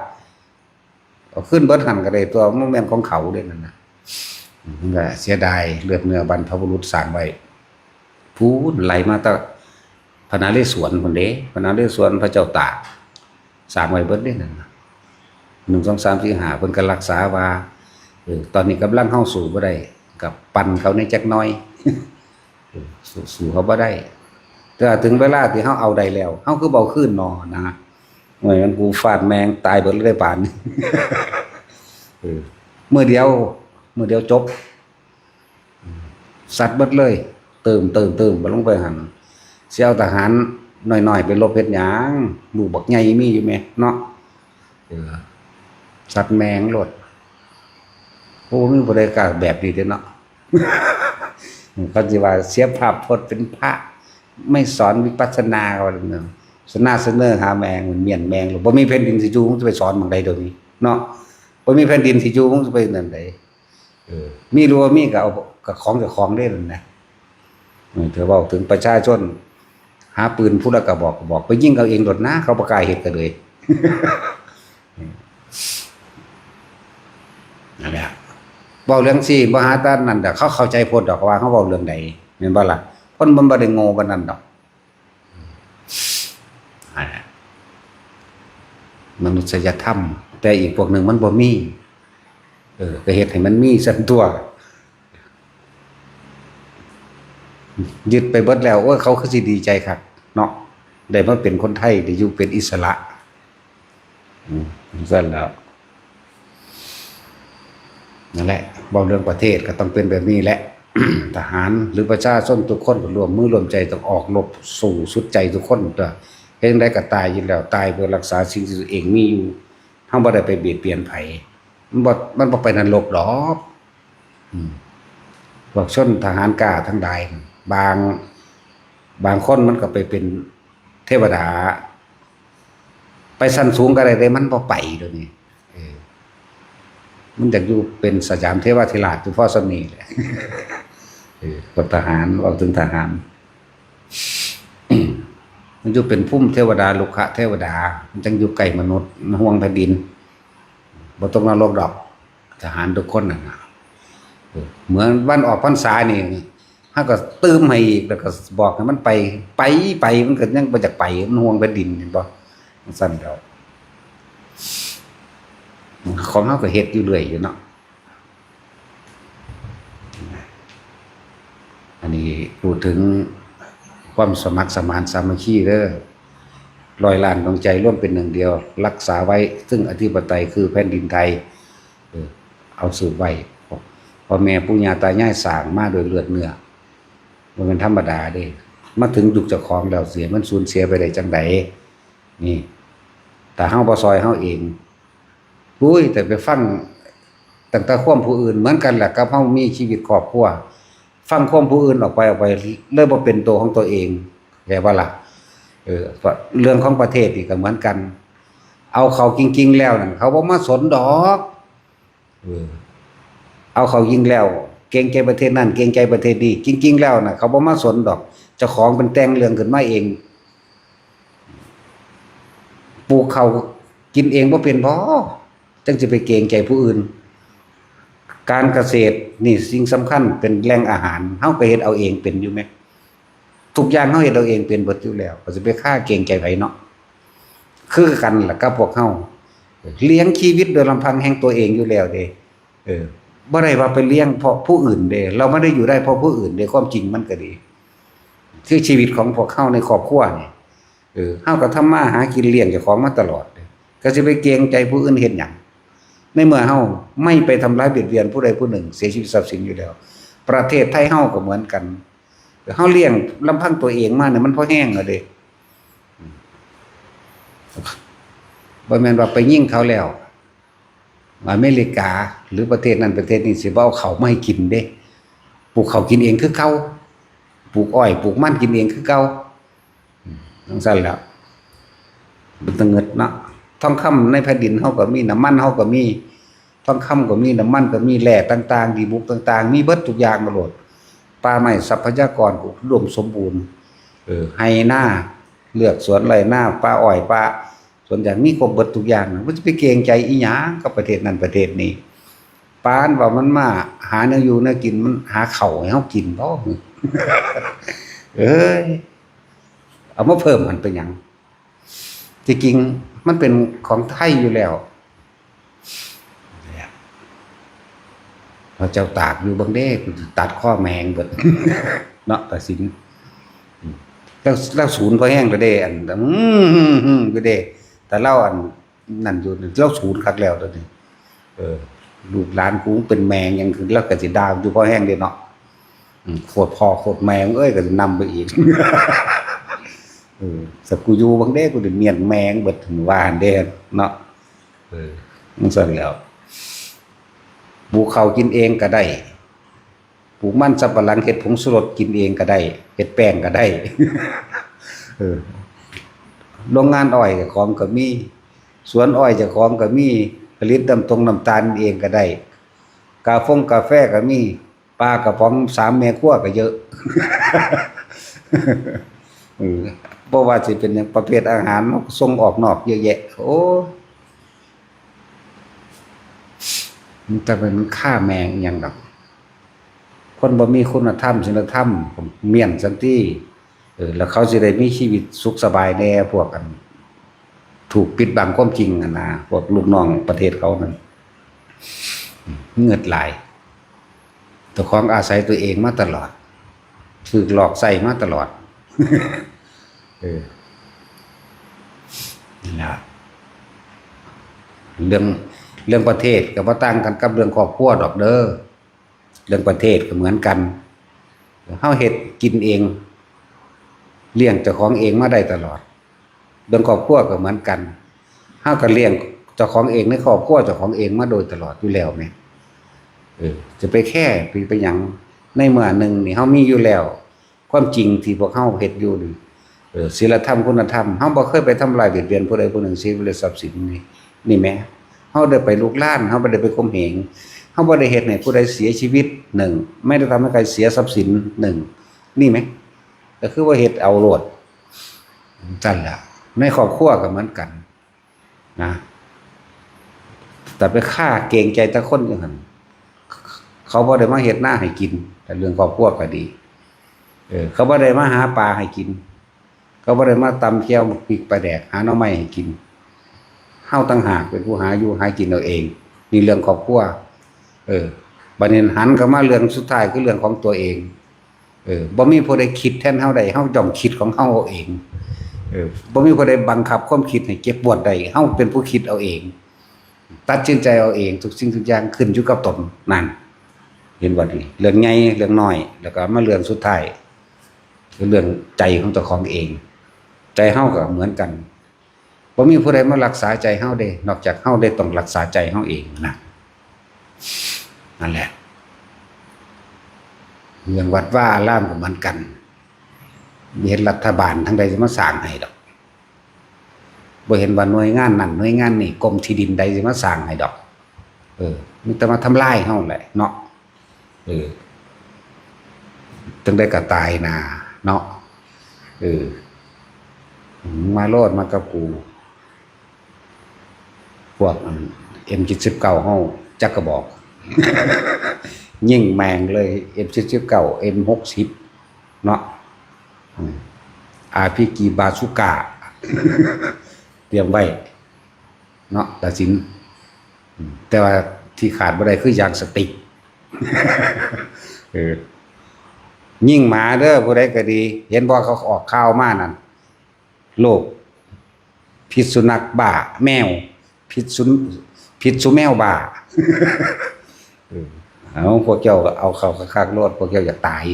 เอาคืนเบิดหั่นก็ได้ตั๊ว มันแม่นของเขาเด้นั่นน่ะ อืม ก็เสียดายเลือดเนื้อบรรพบุรุษสร้างไว้ พู้นไหลมาแต่พระนเรศวรพุ้นเด้ พระนเรศวรพระเจ้าตาก สร้างไว้เบิดเด้นั่นน่ะ หนึ่ง สอง สาม สี่ ห้า เพิ่นก็รักษาว่า เออ ตอนนี้กำลังเฮาสู้บ่ได้ ก็ปั่นเขาแหน่จักหน่อย เออ สู้ สู้เขาบ่ได้ แต่ว่าถึงเวลาที่เฮาเอาได้แล้ว เฮาคือบ่เอาคืนน้อนะ โอ้ย มันกูฟาดแม่งตายเบิดเลยบาดนี้ เออ มื้อเดียว มื้อเดียวจบ ซัดเบิดเลย เติม เติม เติมไปลงไปหั่น สิเอาทหารน้อยๆ ไปรบเฮ็ดหยัง ลูกบักใหญ่มีอยู่แหมเนาะ เออ ซัดแม่งโลด โอ้ มีผู้ใดกล้าแบบนี้เด้อเนาะ เขาสิว่าเสียภาพพจน์เป็นพระ ไม่สอนวิปัสสนา ว่าซั่นเนาะ สนาเสนอหาแมง มันเมี้ยนแมง บ่มีแผ่นดินสิอยู่ มึงจะไปสอนหม่องใดเดี๋ยวนี้เนาะ บ่มีแผ่นดินสิอยู่ มึงจะไปนั่นใด เออ มีหรือบ่มีก็เอา ก็ของเจ้าของเด้นั่นนะ เออ ถ้าเว้าถึงประชาชน หาปืนผู้ละกระบอก กระบอก ไปยิงเอาเองโลดนะ เขาบ่กล้าเฮ็ดกะเลย นั่นแหละ เว้าเรื่องซี้ บ่หาแต่นั่นดอก เขาเข้าใจโพดดอกว่าเขาเว้าเรื่องใด แม่นบ่ล่ะ คนมันบ่ได้โง่ปานนั้นดอก นั่นแหละ มนุษยธรรม แต่อีกพวกหนึ่งมันบ่มี เออ ก็เฮ็ดให้มันมีซั่นตั๊ว ยึดไปเบิดแล้ว โอ้ย เขาคือสิดีใจคักเนาะ ได้มาเป็นคนไทย ได้อยู่เป็นอิสระ อืม ซั่นแล้ว นั่นแหละ เว้าเรื่องประเทศก็ต้องเป็นแบบนี้แหละ ทหารหรือประชาชนทุกคนก็ร่วมมือร่วมใจต้องออกรบสู้สุดใจทุกคนตั๊ว เฮ็ดจั่งใดก็ตายอยู่แล้ว ตายเพื่อรักษาสิ่งที่ตัวเองมีอยู่ เฮาบ่ได้ไปเบียดเบียนไผ มันบ่ มันบ่ไปนรกดอก อืม พวกชนทหารกล้าทั้งหลาย บาง บางคนมันก็ไปเป็นเทวดา ไปชั้นสูงก็ได้เด้ มันบ่ไปเดี๋ยวนี้ เออ มันอยากอยู่เป็นสยามเทวาธิราชอยู่พอส่ำนี้แหละ เออ ก็ทหาร เว้าถึงทหาร มันอยู่เป็นภูมิเทวดา รุกขเทวดา มันจั่งอยู่ใกล้มนุษย์ ห่วงแผ่นดิน บ่ตกนรกดอก ทหารทุกคนนั่นน่ะ เออ เหมือนวันออกพรรษานี่ เฮาก็ตื่มให้อีก แล้วก็บอกให้มันไป ไป ไป มันก็ยังบ่อยากไป มันห่วงแผ่นดิน เห็นบ่ จั่งซั่นแล้ว ของเฮาก็เฮ็ดอยู่เรื่อยอยู่เนาะ อันนี้พูดถึงความสมัครสมานสามัคคีเด้อ ร้อยล้านดวงใจร่วมเป็นหนึ่งเดียว รักษาไว้ซึ่งอธิปไตยคือแผ่นดินไทย เออ เอาสืบไว้ พ่อแม่ปู่ย่าตายายสร้างมาโดยเลือดเนื้อ บ่แม่นธรรมดาเด้ มาถึงยุคเจ้าของแล้ว สิให้มันสูญเสียไปได้จั่งใด นี่ ถ้าเฮาบ่ซ่อยเฮาเอง อุ้ย แต่ไปฟังตั้งแต่ความผู้อื่น เหมือนกันแหละกับเฮามีชีวิตครอบครัว ฟังความผู้อื่นออกไป ออกไป เลยบ่เป็นตัวของตัวเอง เข้าใจบ่ล่ะ เออ เรื่องของประเทศนี่ก็เหมือนกัน เอาเข้าจริงๆแล้วนั่น เขาบ่มาสนดอก เออ เอาเข้าจริงแล้ว เกรงใจประเทศนั่น เกรงใจประเทศนี้ จริงๆแล้วน่ะ เขาบ่มาสนดอก เจ้าของเป็นแต่งเรื่องขึ้นมาเอง ปลูกข้าวกินเองบ่เป็นบ่ จั่งสิไปเกรงใจผู้อื่น การเกษตรนี่สิ่งสำคัญ เป็นแหล่งอาหาร เฮาก็เฮ็ดเอาเองเป็นอยู่แหม ทุกอย่างเฮาเฮ็ดเอาเองเป็นเบิดอยู่แล้ว ก็สิไปคาเกรงใจไผเนาะ คือกันล่ะกับพวกเฮา เลี้ยงชีวิตโดยลำพังแห่งตัวเองอยู่แล้วเด้ เออ บ่ได้ว่าไปเลี้ยงเพราะผู้อื่นเด้ เราไม่ได้อยู่ได้เพราะผู้อื่นเด้ ความจริงมันก็ดี คือชีวิตของพวกเฮาในครอบครัวนี่ เออ เฮาก็ทำมาหากินเลี้ยงเจ้าของมาตลอดเด้ ก็สิไปเกรงใจผู้อื่นเฮ็ดหยัง ในเมื่อเฮาไม่ไปทำร้ายเบียดเบียนผู้ใดผู้หนึ่ง เสียชีวิตทรัพย์สินอยู่แล้ว ประเทศไทยเฮาก็เหมือนกัน เฮาเลี้ยงลำพังตัวเองมาเนี่ยมันพอแฮงแล้วเด้ บ่แม่นว่าไปยิงเขาแล้ว อเมริกาหรือประเทศนั้นประเทศนี้สิบ่เอาข้าวมาให้กินเด้ ปลูกข้าวกินเองคือเก่า ปลูกอ้อยปลูกมันกินเองคือเก่า อืม จั่งซั้นแหล้ว เป็นตาเงิดเนาะ ทองคำในแผ่นดินเฮาก็มี น้ำมันเฮาก็มี ทองคำก็มี น้ำมันก็มี แร่ต่างๆ ดีบุกต่างๆ มีเบิดทุกอย่างมาโลด ป่าไม้ทรัพยากรก็อุดมสมบูรณ์ เออ ไฮ่นา เลือกสวนไร่นา ป่าอ้อย ป่าสวนยาง มีครบเบิดทุกอย่าง มันจะไปเกรงใจอีหยังกับประเทศนั้นประเทศนี้ ปานว่ามันมาหาแนวอยู่แนวกิน มันหาข้าวให้เฮากินบ่ เอ้ย เอามาเพิ่มมันเป็นหยัง ที่จริงมันเป็นของไทยอยู่แล้ว พระเจ้าตากอยู่เบิ่งเด้ กูสิตัดคอแม่งเบิด เนาะ ตัดสิน แล้ว แล้วศูนย์พอแฮงแล้วเด้ อัน อืม อืม อืม อยู่เด้ แต่ลาวอัน นั่นอยู่ ลาวศูนย์คักแล้วเดี๋ยวนี้ เออ ลูกหลานกูเป็นแม่งหยังคือ ลาวก็สิด่าอยู่พอแฮงเด้เนาะ อืม โคตรพ่อโคตรแม่งเอ้ย ก็สินำไปอีก เออ สักกูอยู่เบิ่งเด้ กูสิเมี้ยนแม่งเบิด ว่าหั่นเด้เนาะ เออ จั่งซั้นแหล้ว ปลูกข้าวกินเองก็ได้ ปลูกมันสำปะหลัง เฮ็ดผงชูรสกินเองก็ได้ เฮ็ดแป้งก็ได้ เออ โรงงานอ้อยเจ้าของก็มี สวนอ้อยเจ้าของก็มี ผลิตน้ำตรงน้ำตาลเองก็ได้ กาฟงกาแฟก็มี ปลากระป๋องสามแม่ครัวก็เยอะ เออ บ่ว่าสิเป็นหยัง ประเภทอาหารส่งออกนอกเยอะแยะ โอ้ มันจะเป็นค่าแมงอิหยังดอก คนบ่มีคุณธรรมศีลธรรม เมี้ยนซั่นติ เออ แล้วเขาสิได้มีชีวิตสุขสบายแหน่ พวกอัน ถูกปิดบังความจริงหั่นนะ พวกลูกน้องประเทศเขานั่น เงือดหลาย เจ้าของอาศัยตัวเองมาตลอด ถูกหลอกใช้มาตลอด เออ นี่ล่ะ เรื่อง เรื่องประเทศก็บ่ต่างกันกับเรื่องครอบครัวดอกเด้อ เรื่องประเทศก็เหมือนกัน เฮาเฮ็ดกินเอง เลี้ยงเจ้าของเองมาได้ตลอด เรื่องครอบครัวก็เหมือนกัน เฮาก็เลี้ยงเจ้าของเองในครอบครัวเจ้าของเองมาโดยตลอดอยู่แล้วแหม เออ จะไปแคร์ ไป ไปหยัง ในเมื่อหนึ่งนี่เฮามีอยู่แล้ว ความจริงที่พวกเฮาเฮ็ดอยู่นี่ เออ ศีลธรรมคุณธรรม เฮาบ่เคยไปทำร้ายเบียดเบียนผู้ใดผู้หนึ่ง เสียชีวิตทรัพย์สินนี่ นี่แหม เฮาได้ไปลุกลาน เฮาบ่ได้ไปข่มเหง เฮาบ่ได้เฮ็ดให้ผู้ใดเสียชีวิต หนึ่ง ไม่ได้ทำให้ใครเสียทรัพย์สิน หนึ่ง นี่แหม ก็คือว่าเฮ็ดเอาโลด ซั่นล่ะ ในครอบครัวก็เหมือนกัน นะ แต่ไปฆ่าเกรงใจแต่คนจั่งซั้น เขาบ่ได้มาเฮ็ดนาให้กิน แต่เรื่องครอบครัวก็ดี เออ เขาบ่ได้มาหาปลาให้กิน เขาบ่ได้มาตำแจ่วพริกปลาแดก หาหน่อไม้ให้กิน เฮาต่างหากเป็นผู้หาอยู่หากินเอาเอง นี่เรื่องครอบครัว เออ บัดนี้หันเข้ามาเรื่องสุดท้ายคือเรื่องของตัวเอง เออ บ่มีผู้ใดคิดแทนเฮาได้ เฮาต้องคิดของเฮาเอาเอง เออ บ่มีผู้ใดบังคับความคิดให้เจ็บปวดได้ เฮาเป็นผู้คิดเอาเอง ตัดสินใจเอาเอง ทุกสิ่งทุกอย่างขึ้นอยู่กับตน นั่น เห็นบ่นี่ เรื่องใหญ่ เรื่องน้อย แล้วก็มาเรื่องสุดท้าย คือเรื่องใจของเจ้าของเอง ใจเฮาก็เหมือนกัน บ่มีผู้ใดมารักษาใจเฮาเด้ นอกจากเฮาได้ต้องรักษาใจเฮาเองนะ นั่นแหละ เรื่องวัดวาอารามก็เหมือนกัน บ่เห็นรัฐบาลทางใดสิมาสร้างให้ดอก บ่เห็นว่าหน่วยงานนั่นหน่วยงานนี่ กรมที่ดินใดสิมาสร้างให้ดอก เออ มีแต่มาทำลายเฮาแหละเนาะ เออ จั่งใดก็ตายหน้าเนาะ เออ มึงมาโลดมากับกู พวกอัน เอ็มเจ็ดสิบเก้า เฮาจักกระบอก ยิงแม่งเลย เอ็มเจ็ดสิบเก้า เอ็มหกสิบ เนาะ อืม อาร์พีจี บาซูก้า เตรียมไว้ เนาะ ตัดสิน อืม แต่ว่าที่ขาดบ่ได้คือยางสติ๊ก เออ ยิงหมาเด้อ ผู้ใดก็ดี เห็นบ่เขาออกข่าวมานั่น โรคพิษสุนัขบ้า แมว พิษสุน- พิษสุแมวบ้า เออ เอา พวกเจ้าก็เอาเข้าคักๆโลด พวกเจ้าอยากตาย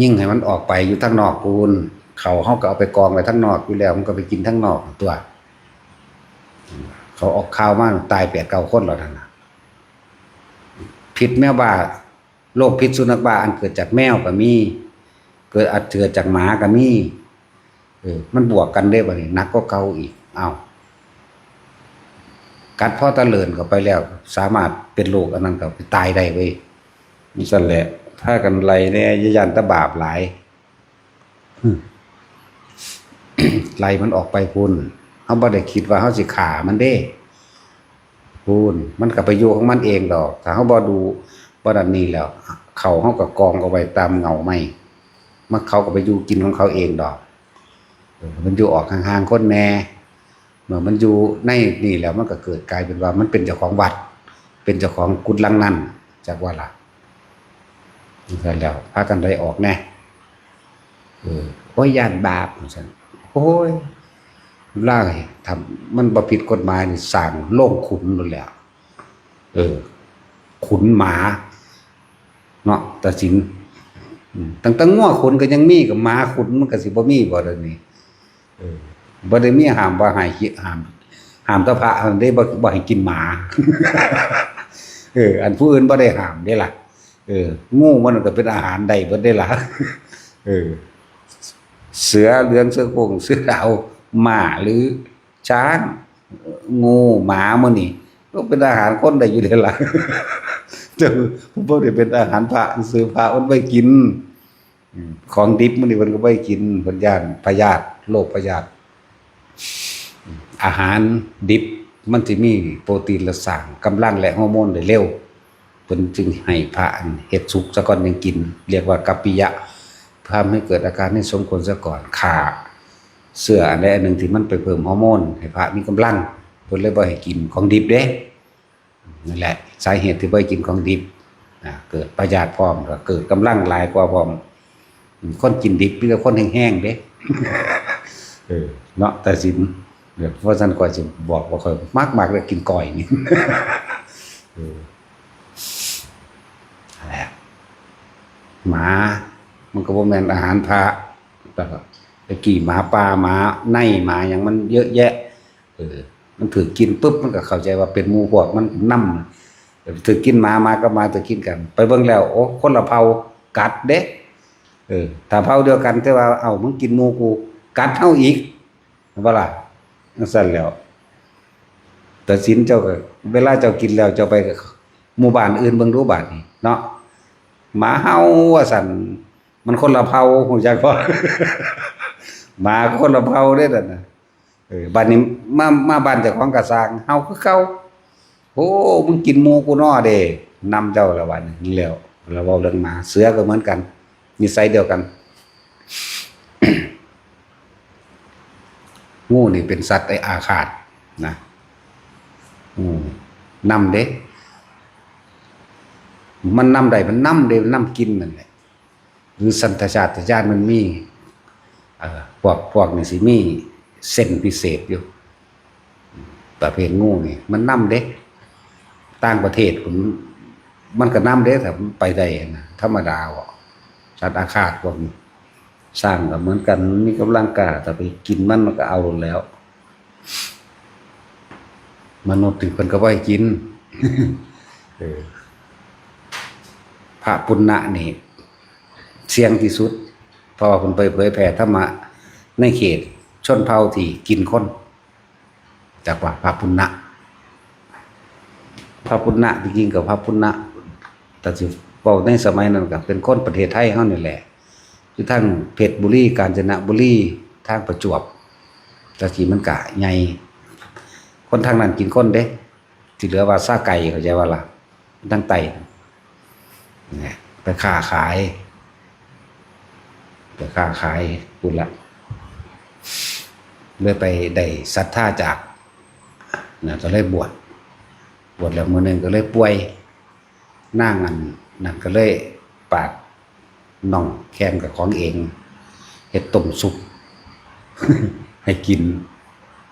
ยิงให้มันออกไปอยู่ทางนอกพู้น เข้าเฮาก็เอาไปกองไว้ทางนอกอยู่แล้ว มันก็ไปกินทางนอกตัว เขาออกข่าวมาตายแปดเก้าคนแล้วนั่นน่ะ พิษแมวบ้า โรคพิษสุนัขบ้าอันเกิดจากแมวก็มี เกิด อาจเกิดจากหมาก็มี เออ มันบวกกันเด้บัดนี้ หนักกว่าเก่าอีก อ้าว กัดพอตะเลินเข้าไปแล้ว สามารถเป็นโรคอันนั้นก็ตายได้เว้ย จั่งซั้นแหละ พากันไล่แหน่ อย่าย้านแต่บาปหลาย อืม ไล่มันออกไปพู้น เฮาบ่ได้คิดว่าเฮาสิฆ่ามันเด้ พู้น มันก็ไปอยู่ของมันเองดอก ถ้าเฮาบ่ดู บ่นั่นนี่แล้ว เข้าเฮาก็กองเอาไว้ตามเงาไม้ มัน เขาก็ไปอยู่กินของเขาเองดอก เออ มันอยู่ออกห่างๆคนแหน่ เมื่อมันอยู่ในนี่แล้ว มันก็เกิดกลายเป็นว่ามันเป็นเจ้าของวัด เป็นเจ้าของกุฏิหลังนั้น จักว่าล่ะ จั่งซั้นแล้ว พากันไล่ออกแหน่ เออ โอ้ย ย้านบาป จั่งซั้น โอ้ย ลาวนี่ ถ้ามันบ่ผิดกฎหมายนี่ สร้างโรงขุนโลดแหล้ว เออ ขุนหมา เนาะ ตัดสิน อืม ตั้งแต่งัวขุนก็ยังมี ก็หมาขุนมันก็สิบ่มีบ่เดี๋ยวนี้ เออ บ่ได้มีห้ามว่าห้ามขี้- ห้าม ห้ามแต่พระเท่านั้นเด้ บ่ บ่ให้กินหมา เออ อันผู้อื่นบ่ได้ห้ามเด้ล่ะ เออ งูมันก็เป็นอาหารได้เบิดเด้ล่ะ เออ เสือเหลือง เสือโคร่ง เสือดาว หมาหรือช้าง งู หมาหมู่นี่ ก็เป็นอาหารคนได้อยู่เด้ล่ะ แต่บ่ได้เป็นอาหารพระซื่อ พระมันบ่กิน อืม ของดิบหมู่นี่เพิ่นก็บ่กิน เพิ่นย้านพยาธิ โรคพยาธิ อาหารดิบมันสิมีโปรตีนและสร้างกำลังและฮอร์โมนได้เร็ว เพิ่นจึงให้พระอันเฮ็ดสุกซะก่อนยังกิน เรียกว่ากัปปิยะ ทำให้เกิดอาการไม่สมควรซะก่อน ฆ่าเชื้ออันใดอันหนึ่งที่มันไปเพิ่มฮอร์โมนให้พระมีกำลัง เพิ่นเลยบ่ให้กินของดิบเด้ นั่นแหละสาเหตุที่บ่ให้กินของดิบ นะ เกิดพยาธิพร้อม ก็เกิดกำลังหลายกว่าพร้อม คนกินดิบมีแต่คนแห้งๆเด้ เออ เนาะ ตาสิน เดี๋ยวว่าซั่น ข้อยสิบอกว่าข้อยมักๆเลยกินก้อยนี่ เออ นั่นแหละ หมา มันก็บ่แม่นอาหารพระ แต่ว่าตะกี้หมาป่า หมาใน หมาหยังมันเยอะแยะ เออ มันถืกกินปุ๊บ มันก็เข้าใจว่าเป็นหมู่พวกมันนำ ถืกกินหมา หมากับหมาถืกกินกัน ไปเบิ่งแล้ว โอ้ คนละเผ่า กัดเด้ เออ ถ้าเผ่าเดียวกัน แต่ว่า เอ้า มึงกินหมู่กู กัดเฮาอีก แม่นบ่ล่ะ จั่งซั้นแหล้ว ตาสินเจ้าก็ เวลาเจ้ากินแล้ว เจ้าไปหมู่บ้านอื่นเบิ่งดูบาดนี้เนาะ หมาเห่าว่าซั่น มันคนละเผ่า ฮู้จักบ่ หมาคนละเผ่าเด้นั่นน่ะ เออ บัดนี้มา มาบ้านเจ้าของก็ซ่าง เห่าคือเก่า โอ้ มึงกินหมู่กูน้อเด้ นำเจ้าละบัดนี้ แล้ว แล้วเว้าเรื่องหมา เสือก็เหมือนกัน นิสัยเดียวกัน งูนี่เป็นสัตว์ไอ้อาฆาตนะ อืม นำเด้ มันนำได้ มันนำเด้ มันนำกินนั่นแหละ หรือสัญชาตญาณมันมี เอ่อ พวก พวกนี่สิมีเซนส์พิเศษอยู่ ประเภทงูนี่ มันนำเด้ ต่างประเทศพุ้น มันก็นำเด้ ถ้ามันไปได้นะ ธรรมดาบ่ สัตว์อาฆาตพวกนี้ ช้างก็เหมือนกัน มันมีกำลังกล้า ถ้าไปกินมัน มันก็เอาโลดแหล้ว มนุษย์นี่เพิ่นก็บ่ให้กิน เออ พระปุณณะนี่เสี่ยงที่สุด เพราะว่าเพิ่นไปเผยแผ่ธรรมะในเขตชนเผ่าที่กินคน จักว่าพระปุณณะ พระปุณณะ จริงๆ ก็พระปุณณะ แต่สิเว้าในสมัยนั้นก็เป็นคนประเทศไทยเฮานี่แหละ อยู่ทางเพชรบุรี กาญจนบุรี ทางประจวบ แต่กี้มันก็ใหญ่ คนทางนั้นกินคนเด้ ที่เหลือว่าซาไก่ เข้าใจบ่ล่ะ ทางใต้ เนี่ย ไปค้าขาย ไปค้าขายพุ้นละ เลยไปได้ศรัทธาจาก นะ ก็เลยบวช บวชแล้วมื้อหนึ่งก็เลยป่วย นางอันนั้นก็เลยปาดน่องแข้งกับของเอง เฮ็ดต้มซุป ให้กิน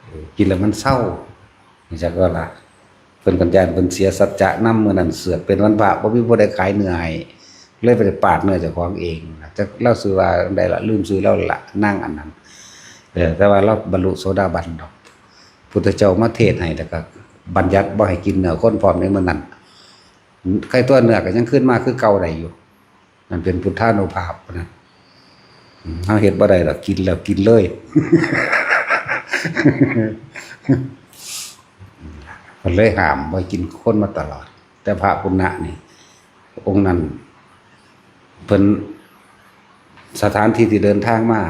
เออ กินแล้วมันเซา จักว่าล่ะ เพิ่นก็ย้านเพิ่นเสียสัจจะนำ มื้อนั้นเสือกเป็นวันพระ บ่มีผู้ใดขายเนื้อให้ เลยไปปาดเนื้อเจ้าของเอง จักลาวชื่อว่าจั่งใดล่ะ ลืมชื่อลาวละ นางอันนั้น เออ แต่ว่าลาวบรรลุโสดาบันดอก พุทธเจ้ามาเทศน์ให้ แล้วก็บัญญัติบ่ให้กินเนื้อคนพร้อมในมื้อนั้น ไข่ตัวเนื้อก็ยังคืนมาคือเก่าได้อยู่ นั่นเป็นพุทธานุภาพนะ อืม เฮาเฮ็ดบ่ได้ดอก กินแล้วกินเลย เพิ่นเลยห้ามบ่ให้กินคนมาตลอด แต่พระปุณณะนี่ องค์นั้น เพิ่น สถานที่ที่เดินทางมา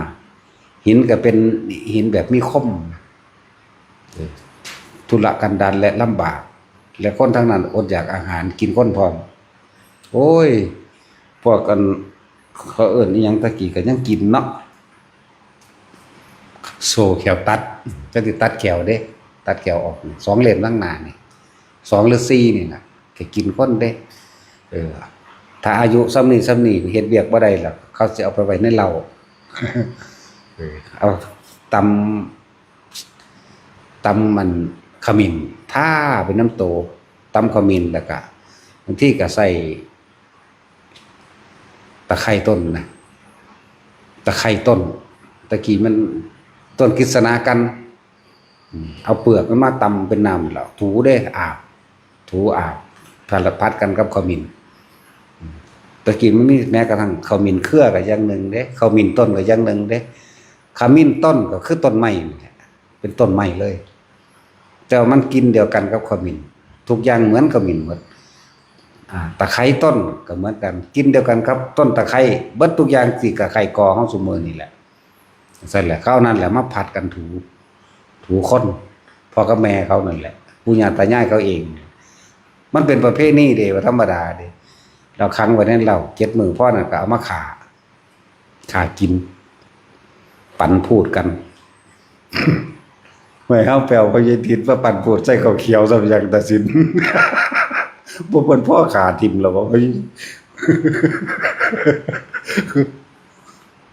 หินก็เป็นหินแบบมีคม เออ ทุรกันดารและลำบาก และคนทางนั้นอดอยากอาหาร กินคนพร้อม โอ้ย พวกอัน เขาเอิ้นอิหยังตะกี้ก็ยังกินเนาะ โซ่แข้วตัด จักสิตัดแข้วเด้ ตัดแข้วออกนี่ สองเล่มข้างหน้านี่ สองหรือสี่นี่น่ะ ก็กินคนเด้ เออ ถ้าอายุส่ำนี้ส่ำนี้เฮ็ดเวียกบ่ได้ล่ะ เขาสิเอาไปไว้ในเหล้า เออ เอาตำ ตำมันขมิ้น ทาเป็นน้ำโต ตำขมิ้น แล้วก็บางทีก็ใส่ตะไคร้ต้นนะ ตะไคร้ต้น ตะกี้มันต้นกฤษณากัน อืม เอาเปลือกมันมาตำเป็นน้ำแล้วถูเด้ อาบ ถูอาบ ผัด ผัดกันกับขมิ้น อืม ตะกี้มันมีแม้กระทั่งขมิ้นเครือก็อย่างหนึ่งเด้ ขมิ้นต้นก็อย่างหนึ่งเด้ ขมิ้นต้นก็คือต้นไม้นี่แหละ เป็นต้นไม้เลย แต่ว่ามันกลิ่นเดียวกันกับขมิ้น ทุกอย่างเหมือนขมิ้นหมด อ่า ตะไคร้ต้นก็เหมือนกัน กลิ่นเดียวกันครับ ต้นตะไคร้ เบิดทุกอย่างที่ตะไคร้กอของซุมื้อนี่แหละ ซั่นแหละ เขาเอานั่นแหละมาผัดกันถู ถูคน พ่อกับแม่เขานั่นแหละ ปู่ย่าตายายเขาเอง มันเป็นประเพณีเด้ บ่ธรรมดาเด้ เราขังไว้ในเหล้าเจ็ดมื้อ พอนั้นก็เอามาฆ่า ฆ่ากิน ปันพูดกัน ไว้เฮาไปเอาพ่อใหญ่ติดมาปันพูดใส่ข้าวเขียวซะอย่างตัดสิน บ่เพิ่นพ่อฆ่าทิ่มแล้วบ่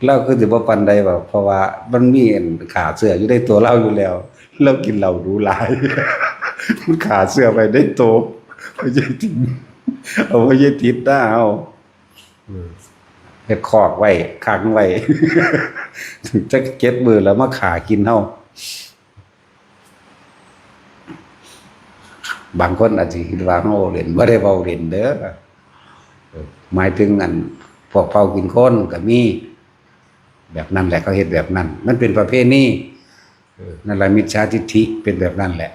ลาวคือสิบ่ปานใดบ่ เพราะว่ามันมีอันฆ่าเชื้ออยู่ในตัวลาวอยู่แล้ว ลาวกินเหล้าดูหลาย มันฆ่าเชื้อไว้ในตัว พ่อใหญ่ติด เอาพ่อใหญ่ติดหน้าเอา อืม เฮ็ดคอกไว้ ขังไว้ จักเจ็ดมื้อแล้วมาฆ่ากินเฮา บางคนอาจสิคิดว่าเฮาเล่น บ่ได้เว้าเล่นเด้อ เออ หมายถึงอันพวกเผากินคนก็มี แบบนั้นแหละ เขาเฮ็ดแบบนั้น มันเป็นประเพณี เออ นั่นแหละ มิจฉาทิฏฐิเป็นแบบนั้นแหละ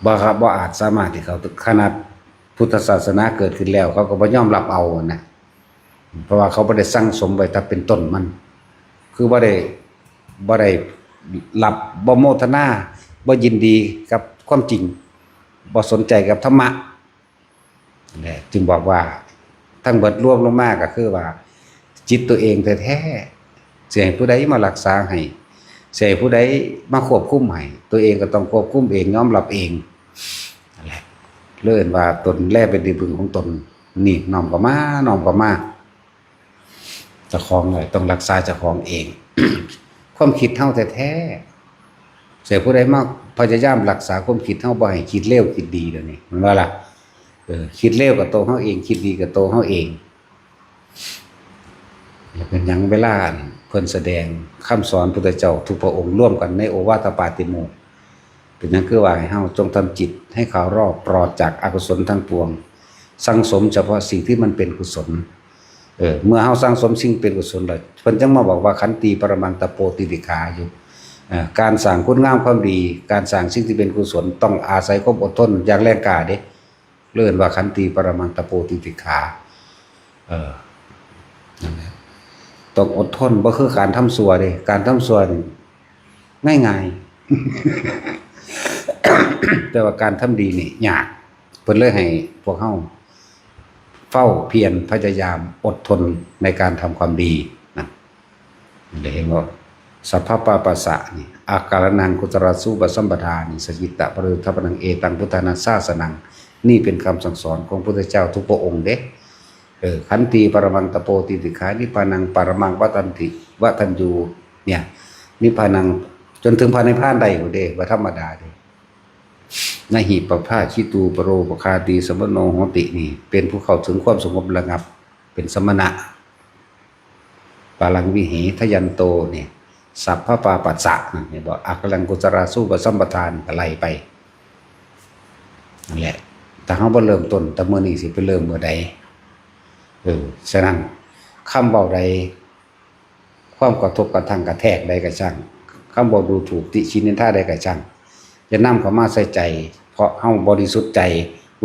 บ่ครับ บ่อาจสามารถที่เขา ขนาดพุทธศาสนาเกิดขึ้นแล้ว เขาก็บ่ยอมรับเอานะ เพราะว่าเขาบ่ได้สั่งสมไว้ถ้าเป็นต้นมัน คือบ่ได้ บ่ได้รับ บ่โมทนา บ่ยินดีกับความจริง บ่สนใจกับธรรมะ และจึงบอกว่าทั้งเบิดรวมลงมาก็คือว่า จิตตัวเองแท้ๆ สิให้ผู้ใดมารักษาให้ สิให้ผู้ใดมาควบคุมให้ ตัวเองก็ต้องควบคุมเอง ยอมรับเอง นั่นแหละ เรียกว่าตนแลเป็นที่พึ่งของตน นี่น้อมเข้ามา น้อมเข้ามา เจ้าของเลยต้องรักษาเจ้าของเอง ความคิดเฮาแท้ๆ สิให้ผู้ใดมาพยายามรักษาความคิดเฮา บ่ให้คิดเลวคิดดีเดี๋ยวนี้ แม่นบ่ล่ะ เออ คิดเลวกับตัวเฮาเอง คิดดีกับตัวเฮาเอง เป็นหยังเวลาเพิ่นแสดงคำสอนพุทธเจ้าทุกพระองค์รวมกันในโอวาทปาติโมกข์ เป็นหยังคือว่าให้เฮาจงทำจิตให้ขาวรอบปลอดจากอกุศลทั้งปวง สั่งสมเฉพาะสิ่งที่มันเป็นกุศล เออ เมื่อเฮาสั่งสมสิ่งเป็นกุศลแล้ว เพิ่นจังมาบอกว่า ขันติปรมังตะโปติติขาอยู่ เอ่อ การสร้างคุณงามความดี การสร้างสิ่งที่เป็นกุศล ต้องอาศัยความอดทนอย่างแรงกล้าเด้ เรียกว่าขันติปรมังตะโปติติขา เออ นั่นแหละ ต้องอดทน บ่คือการทำชั่วเด้ การทำชั่วนี่ง่ายๆ แต่ว่าการทำดีนี่ยาก เพิ่นเลยให้พวกเฮาเฝ้าเพียรพยายามอดทนในการทำความดีนะ ได้เห็นว่า สัพพปาปัสสะนี่ อาการนังกุศลสูปสัมปทานี่ สจิตตะปริยุทธปนัง เอตังพุทธานาสาสนัง นี่เป็นคำสั่งสอนของพุทธเจ้าทุกพระองค์เด้ เออ ขันติปรมังตะโปติติขา นิพพานังปรมังวัฏฏันติ วัฏฏันยู เนี่ย นิพพานัง จนถึงพระนิพพานได้พุ้นเด้ บ่ธรรมดาเด้ นะหิปภาชิตูปโรปคาตีสมโนโหติ นี่ เป็นผู้เข้าถึงความสงบระงับ เป็นสมณะ ปาลังวิเหทยันโต เนี่ย สัพพปาปัสสะนั่น เห็นบ่ อาการนังกุศลสูปสัมปทานี่ก็ไล่ไป นั่นแหละ ถ้าเฮาบ่เริ่มต้นแต่มื้อนี้ สิไปเริ่มมื้อใด เออ ฉะนั้น คำเว้าใด ความกระทบกระทั่งกระแทกใดก็ช่าง คำเว้าดูถูกติฉินนินทาใดก็ช่าง อย่านำเข้ามาใส่ใจ เพราะเฮาบริสุทธิ์ใจ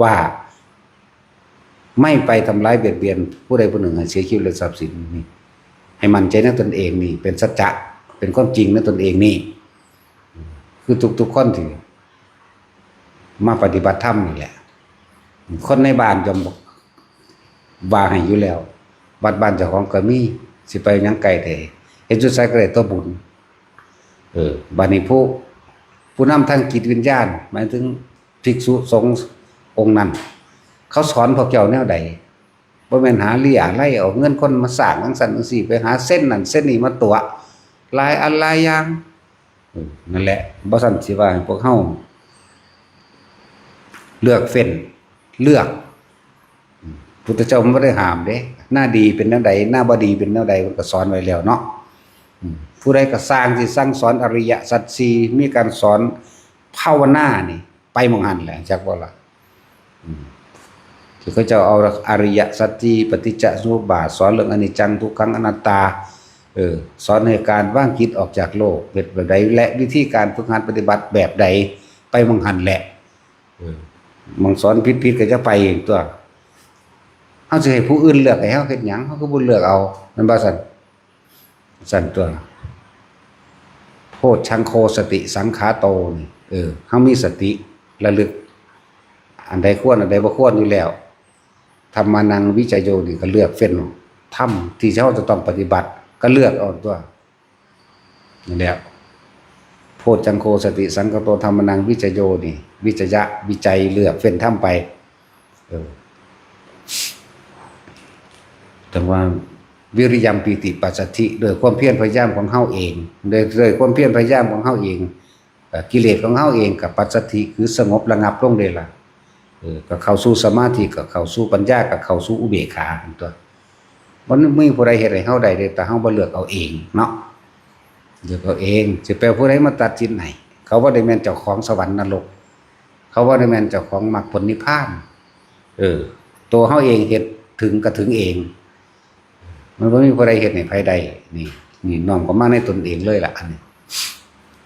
ว่า ไม่ไปทำร้ายเบียดเบียนผู้ใดผู้หนึ่งให้เสียชีวิตและทรัพย์สินนี่ ให้มั่นใจในตนเองนี่ เป็นสัจจะ เป็นความจริงในตนเองนี่ คือทุกๆคนที่มาปฏิบัติธรรมนี่แหละ คนในบ้านย่อมว่าให้อยู่แล้ว วัดบ้านเจ้าของก็มี สิไปหยังไกลแท้ เฮ็ดอยู่ไสก็ได้ตัวบุญ เออ บัดนี้ผู้ ผู้นำทางจิตวิญญาณ หมายถึงภิกษุสงฆ์องค์นั้น เขาสอนพวกเจ้าแนวใด บ่แม่นหาเลี้ยไล่เอาเงินคนมาสร้างจั่งซั้นจั่งซี้ ไปหาเซ็นนั่นเซ็นนี่มาตั๋ว หลายอันหลายอย่าง เออ นั่นแหละ บ่ซั้นสิว่าให้พวกเฮา เลือกเฟ้น เลือก พุทธเจ้ามันบ่ได้ห้ามเด้ หน้าดีเป็นแนวใด หน้าบ่ดีเป็นแนวใด มันก็สอนไว้แล้วเนาะ อืม ผู้ใดก็สร้างสิสั่งสอนอริยสัจสี่ มีการสอนภาวนานี่ ไปหม่องหั่นแหละ จักบ่ล่ะ อืม ที่เขาเจ้าเอาอริยสัจสี่ ปฏิจจสมุปบาท สอนเรื่องอนิจจัง ทุกขัง อนัตตา เออ สอนให้การวางจิตออกจากโลก เป็นแบบใด และวิธีการฝึกหัดปฏิบัติแบบใด ไปหม่องหั่นแหละ เออ หม่องสอนผิดๆ ก็จะไปตัว เฮาสิให้ผู้อื่นเลือกให้เฮาเฮ็ดหยัง เฮาก็บ่เลือกเอา แม่นบ่ซั่น ซั่นตัว โพชฌังโคสติสังขาโตนี่ เออ เฮามีสติระลึก อันใดควร อันใดบ่ควรอยู่แล้ว ธัมมานังวิจโยนี่ก็เลือกเฟ้น ธรรมที่เฮาจะต้องปฏิบัติ ก็เลือกเอาตัว นั่นแหละ โพชฌังโคสติสังขาโต ธัมมานังวิจโยนี่ วิจยะ วิจัย เลือกเฟ้นธรรมไป เออ แต่ว่า วิริยมปีติปัสสัทธิ ด้วยความเพียรพยายามของเฮาเอง ด้วย ด้วยความเพียรพยายามของเฮาเอง เอ่อ กิเลสของเฮาเองก็ปัสสัทธิ คือสงบระงับลงได้ล่ะ เออ ก็เข้าสู่สมาธิ ก็เข้าสู่ปัญญา ก็เข้าสู่อุเบกขา ตัว มันมีผู้ใดเฮ็ดให้เฮาได้เด้ แต่เฮาบ่เลือกเอาเองเนาะ เลือกเอาเอง สิไปเอาผู้ใดมาตัดสินให้ เขาบ่ได้แม่นเจ้าของสวรรค์นรก เขาบ่ได้แม่นเจ้าของมรรคผลนิพพาน เออ ตัวเฮาเองเฮ็ดถึงก็ถึงเอง มันบ่มีผู้ใดเฮ็ดให้ไผได้ นี่ นี่น้อมเข้ามาในตนเองเลยล่ะ อันนี้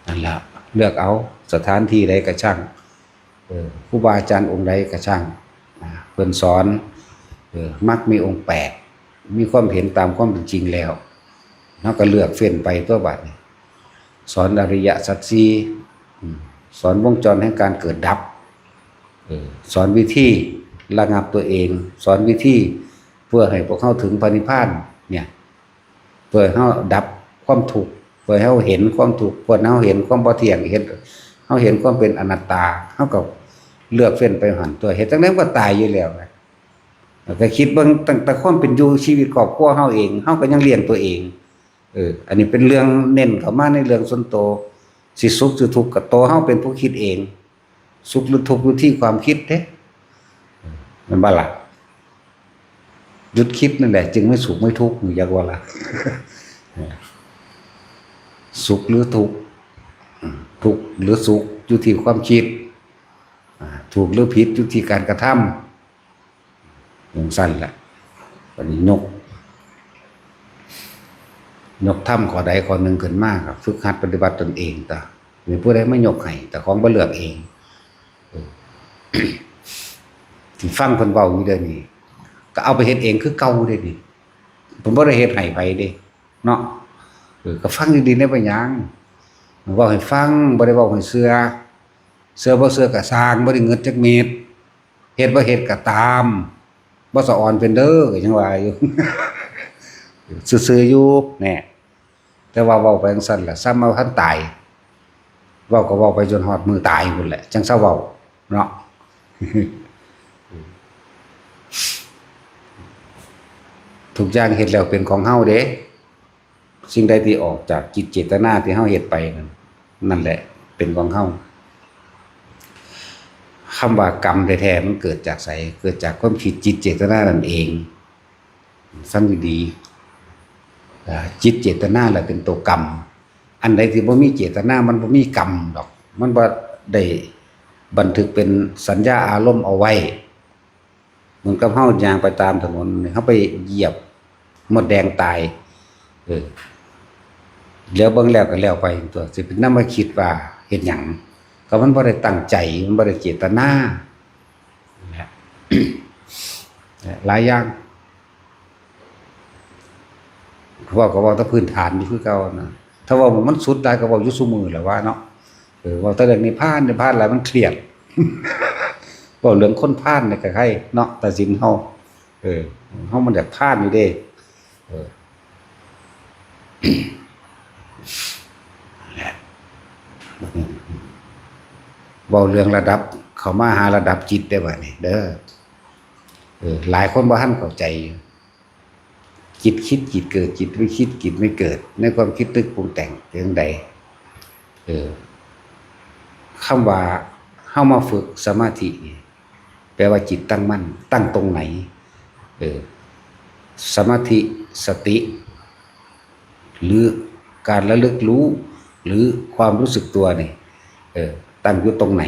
นั่นล่ะ เลือกเอา สถานที่ใดก็ช่าง เออ ครูบาอาจารย์องค์ใดก็ช่าง อ่า เพิ่นสอน เออ มักมีองค์แปด มีความเห็นตามความเป็นจริงแล้ว เฮาก็เลือกเฟ้นไปตัวบัดนี้ สอนอริยสัจสี่ อืม สอนวงจรแห่งการเกิดดับ เออ สอนวิธีระงับตัวเอง สอนวิธีเพื่อให้พวกเฮาถึงพระนิพพาน เนี่ย เพื่อให้เฮาดับความทุกข์ เพื่อให้เฮาเห็นความทุกข์ เพื่อให้เฮาเห็นความบ่เที่ยง เห็น เฮาเห็นความเป็นอนัตตา เฮาก็เลือกเฟ้นไปหั่นตัว เฮ็ดจั่งใดมันก็ตายอยู่แล้วนะ แล้วก็คิดเบิ่งตั้งแต่ความเป็นอยู่ชีวิตครอบครัวเฮาเอง เฮาก็ยังเลี้ยงตัวเอง เออ อันนี้เป็นเรื่องเน้นเข้ามาในเรื่องส่วนตัว สิสุขสิทุกข์ก็ตัวเฮาเป็นผู้คิดเอง สุขหรือทุกข์อยู่ที่ความคิดเด้ แม่นบ่ล่ะ หยุดคิดนั่นแหละ จึงไม่สุขไม่ทุกข์ อยากว่าล่ะ สุขหรือทุกข์ ทุกข์หรือสุขอยู่ที่ความคิด อ่า ถูกหรือผิดอยู่ที่การกระทำ จั่งซั้นแหละ บัดนี้ยก ยกธรรมข้อใดข้อหนึ่งขึ้นมา ก็ฝึกหัดปฏิบัติตนเอง แต่มีผู้ใดมายกให้ แต่ของบ่เลือกเอง เออ ที่ฟังเพิ่นเว้าอยู่เดี๋ยวนี้ ก็เอาไปเฮ็ดเองคือเก่าเด้นี่ เพิ่นบ่ได้เฮ็ดให้ไผเด้ เนาะ เออ ก็ฟังดีๆ ได้บ่หยัง เว้าให้ฟัง บ่ได้เว้าให้เชื่อ เชื่อบ่เชื่อก็ซ่าง บ่ได้เงินจักเม็ด เฮ็ดบ่เฮ็ดก็ตาม บ่สะออนเป็นเด้อ ก็ยังว่าอยู่ ซื่อๆ อยู่ แน่ แต่ว่าเว้าไปจั่งซั้นล่ะ ซ้ำมาทันตาย เว้าก็เว้าไปจนฮอดมื้อตายพุ้นแหละ จั่งเซาเว้า เนาะ ทุกอย่างเฮ็ดแล้วเป็นของเฮาเด้ สิ่งใดที่ออกจากจิตเจตนาที่เฮาเฮ็ดไปนั่น นั่นแหละเป็นของเฮา คำว่ากรรมแท้ๆ มันเกิดจากไส เกิดจากความคิดจิตเจตนานั่นเอง ฟังดีๆ อ่า จิตเจตนาแหละเป็นตัวกรรม อันใดที่บ่มีเจตนา มันบ่มีกรรมดอก มันบ่ได้บันทึกเป็นสัญญาอารมณ์เอาไว้ เหมือนกับเฮาย่างไปตามถนน เฮาไปเหยียบมดแดงตาย เออ แล้วเบิ่งแล้วก็แล้วไปตัว สิไปนำมาคิดว่าเฮ็ดหยัง ก็มันบ่ได้ตั้งใจ มันบ่ได้เจตนา นะ หลายอย่าง เว้าก็เว้าแต่พื้นฐานอยู่คือเก่านะ ถ้าเว้ามันสุดได้ก็เว้าอยู่ซุมื้อแหละว่าเนาะ เออ เว้าแต่เรื่องนิพพาน นิพพานหลายมันเครียด เว้าเรื่องคนพาลนี่ก็ใครเนาะ ตัดสินเฮา เออ เฮามันอยากพาลอยู่เด้ เออ เว้าเรื่องระดับ เข้ามาหาระดับจิตได้บัดนี้เด้อ เออ หลายคนบ่ทันเข้าใจอยู่ จิตคิดจิตเกิด จิตไม่คิดจิตไม่เกิด ในความคิดนึกปรุงแต่งเป็นจั่งใด เออ คำว่าเฮามาฝึกสมาธินี่ แปลว่าจิตตั้งมั่น ตั้งตรงไหน เออ สมาธิ สติ หรือ การระลึกรู้หรือความรู้สึกตัวนี่ เออ ตั้งอยู่ตรงไหน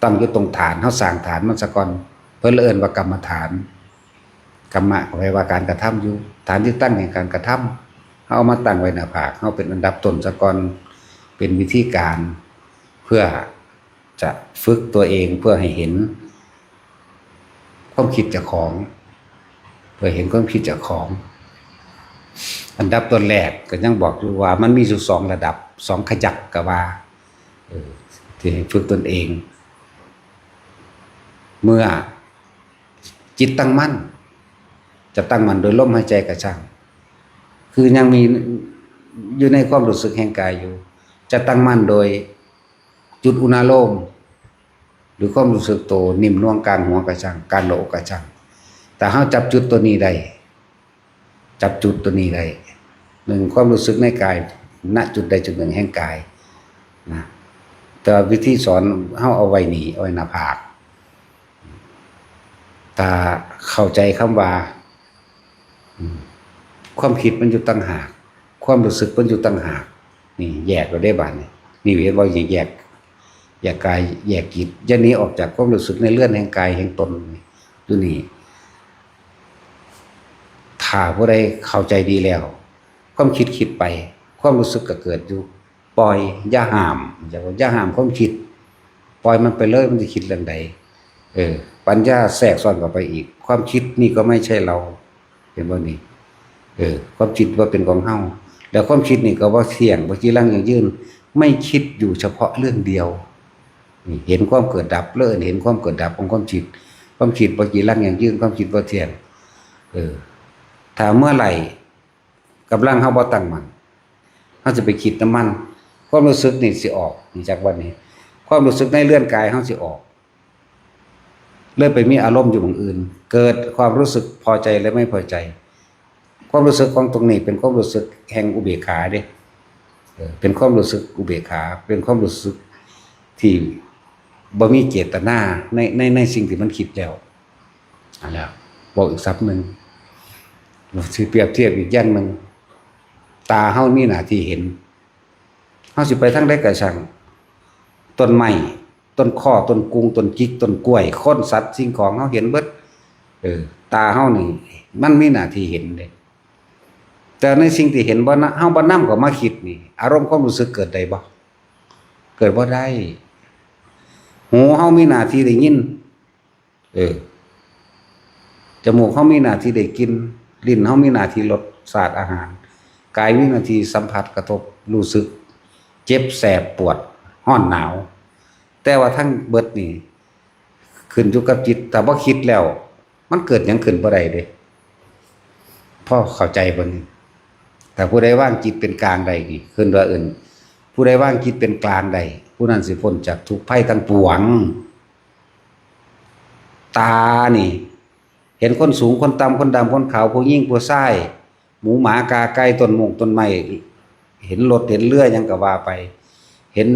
ตั้งอยู่ตรงฐาน เฮาสร้างฐานมันซะก่อน เพิ่นเลยเอิ้นว่ากรรมฐาน กรรมะก็แปลว่าการกระทำอยู่ ฐานที่ตั้งแห่งการกระทำ เฮาเอามาตั้งไว้หน้าผาก เฮาเป็นอันดับต้นซะก่อน เป็นวิธีการ เพื่อจะฝึกตัวเอง เพื่อให้เห็นความคิดเจ้าของ เพื่อเห็นความคิดเจ้าของ อันดับต้นแรกก็ยังบอกอยู่ว่ามันมีอยู่สองระดับ สองขยักก็ว่า เออ ที่ให้ฝึกตนเอง เมื่อจิตตั้งมั่น จะตั้งมั่นโดยลมหายใจก็ช่าง คือยังมีอยู่ในความรู้สึกแห่งกายอยู่ จะตั้งมั่นโดยจุดอุณาโลม หรือความรู้สึกตัวนิ่มนวลกลางหัวก็ช่าง กลางหน้าอกก็ช่าง แต่เฮาจับจุดตัวนี้ได้ จับจุดตัวนี้ได้ หนึ่ง ความรู้สึกในกาย ณ จุดใดจุดหนึ่งแห่งกาย นะ แต่ว่าวิธีสอนเฮาเอาไว้นี่ เอาไว้หน้าผาก ถ้าเข้าใจคำว่า อืม ความคิดมันอยู่ต่างหาก ความรู้สึกมันอยู่ต่างหาก นี่แยกเอาได้บาดนี่ นี่เห็นบ่ แยก แยกกาย แยกจิต อย่าหนีออกจากความรู้สึกในเรือนแห่งกายแห่งตนนี่ อยู่นี่ ถ้าผู้ใดเข้าใจดีแล้ว ความคิดคิดไป ความรู้สึกก็เกิดอยู่ ปล่อย อย่าห้าม อย่า อย่าห้ามความคิด ปล่อยมันไปเลย มันจะคิดเรื่องใด เออ ปัญญาแทรกซ้อนเข้าไปอีก ความคิดนี่ก็ไม่ใช่เรา เห็นบ่นี่ เออ ความคิดว่าเป็นของเฮา แล้วความคิดนี่ก็บ่เที่ยง บ่จีรังยั่งยืน ไม่คิดอยู่เฉพาะเรื่องเดียว นี่เห็นความเกิดดับ เลยเห็นความเกิดดับของความคิด ความคิดบ่จีรังยั่งยืน ความคิดบ่เที่ยง เออ ถ้าเมื่อไหร่กำลังเฮาบ่ตั้งมั่น เฮาจะไปคิดนำมัน ความรู้สึกนี่สิออก นี่จากวันนี้ ความรู้สึกในเรือนกายเฮาสิออก เลยไปมีอารมณ์อยู่หม่องอื่น เกิดความรู้สึกพอใจและไม่พอใจ ความรู้สึกของตรงนี้เป็นความรู้สึกแห่งอุเบกขาเด้ เออ เป็นความรู้สึกอุเบกขา เป็นความรู้สึกที่บ่มีเจตนาใน ใน ในสิ่งที่มันคิดแล้ว อันแล้ว บอกอีกศัพท์หนึ่ง สิเปรียบเทียบอีกอย่างหนึ่ง ตาเฮามีหน้าที่เห็น เฮาสิไปทางใดก็ช่าง ต้นไม้ ต้นข้อ ต้นกุง ต้นจิก ต้นกล้วย คน สัตว์ สิ่งของ เฮาเห็นเบิด เออ ตาเฮานี่ มันมีหน้าที่เห็นเด้ แต่ในสิ่งที่เห็นบ่นะ เฮาบ่นำเข้ามาคิดนี่ อารมณ์ความรู้สึกเกิดได้บ่ เกิดบ่ได้ หูเฮามีหน้าที่ได้ยิน เออ จมูกเฮามีหน้าที่ได้กลิ่น ลิ้นเฮามีหน้าที่รสชาติอาหาร กายมีหน้าที่สัมผัสกระทบ รู้สึก เจ็บแสบปวด ร้อนหนาว แต่ว่าทั้งเบิดนี่ ขึ้นอยู่กับจิต ถ้าบ่คิดแล้ว มันเกิดหยังขึ้นบ่ได้เด้ พอเข้าใจบ่นี่ ถ้าผู้ใดวางจิตเป็นกลางได้นี่ ขึ้นว่าเอิ้น ผู้ใดวางจิตเป็นกลางได้ ผู้นั้นสิพ้นจากทุกข์ภัยทั้งปวง ตานี่ เห็นคนสูง คนต่ำ คนดำ คนขาว ผู้หญิง ผู้ชาย หมู หมา กา ไก่ ต้นมง ต้นไม้ เห็นรถ เห็นเรือ หยังก็ว่าไป เห็น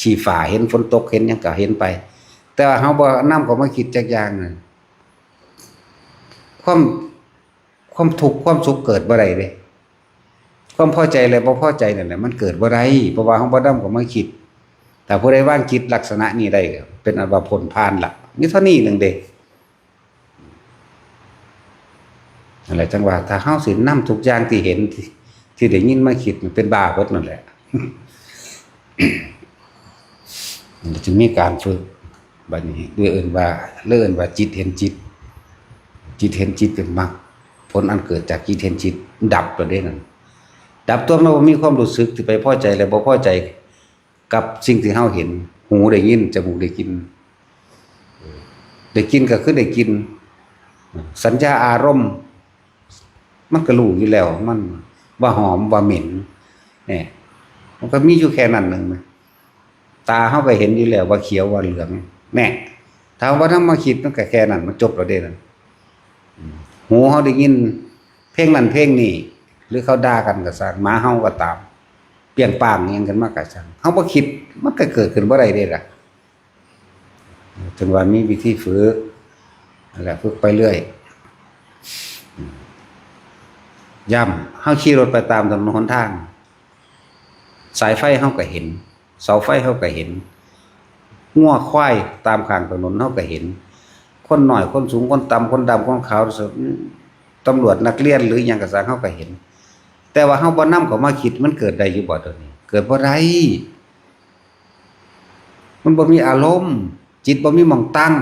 ขี้ฟ้า เห็นฝนตก เห็นหยังก็เห็นไป แต่ว่าเฮาบ่นำเข้ามาคิดจักอย่างนั่น ความ ความทุกข์ ความสุขเกิดบ่ได้เด้ ความพอใจและบ่พอใจนั่นแหละ มันเกิดบ่ได้ เพราะว่าเฮาบ่นำเข้ามาคิด แต่ผู้ใดวางจิตลักษณะนี้ได้ เป็นอันว่าพ้นผ่านละ มีเท่านี้หนึ่งเด้ นั่นแหละจั่งว่า ถ้าเฮาสินำทุกอย่างที่เห็น ที่ ที่ได้ยินมาคิด มันเป็นบ้าเบิดนั่นแหละ มันจึงมีการฝึก บัดนี้เรียกเอิ้นว่า เรียกเอิ้นว่าจิตเห็นจิต จิตเห็นจิตเป็นมรรค ผลอันเกิดจากจิตเห็นจิต ดับไปได้นั่น ดับตัวมันบ่มีความรู้สึกที่ไปพอใจและบ่พอใจ กับสิ่งที่เฮาเห็น หูได้ยิน จมูกได้กลิ่น ได้กลิ่นก็คือได้กลิ่น สัญญาอารมณ์ มันก็รู้อยู่แล้ว มันว่าหอม ว่าเหม็น เนี่ย มันก็มีอยู่แค่นั้นหนึ่งนะ ตาเฮาก็เห็นอยู่แล้วว่าเขียว ว่าเหลือง แน่ ถ้าว่าเฮานำมาคิด มันก็แค่นั้น มันจบแล้วเด้นั่น หูเฮาได้ยินเพลงนั้นเพลงนี้ หรือเขาด่ากันก็ซ่าง หมาเฮาก็ตาม เปี้ยงป้างอิหยังขึ้นมาก็ซ่าง เฮาบ่คิด มันก็เกิดขึ้นบ่ได้เด้ล่ะ ถึงว่ามีวิธีฝึก นั่นแหละ ฝึกไปเรื่อย ย่ำเฮาขี่รถไปตามถนนหนทาง สายไฟเฮาก็เห็น เสาไฟเฮาก็เห็น งัวควายตามข้างถนนเฮาก็เห็น คนน้อยคนสูงคนต่ำคนดำคนขาว ตำรวจนักเรียนหรือหยังก็ซ่างเฮาก็เห็น แต่ว่าเฮาบ่นำเข้ามาคิดมันเกิดได้อยู่บ่ตัวนี้ เกิดบ่ได้ มันบ่มีอารมณ์ จิตบ่มีหม่องตั้ง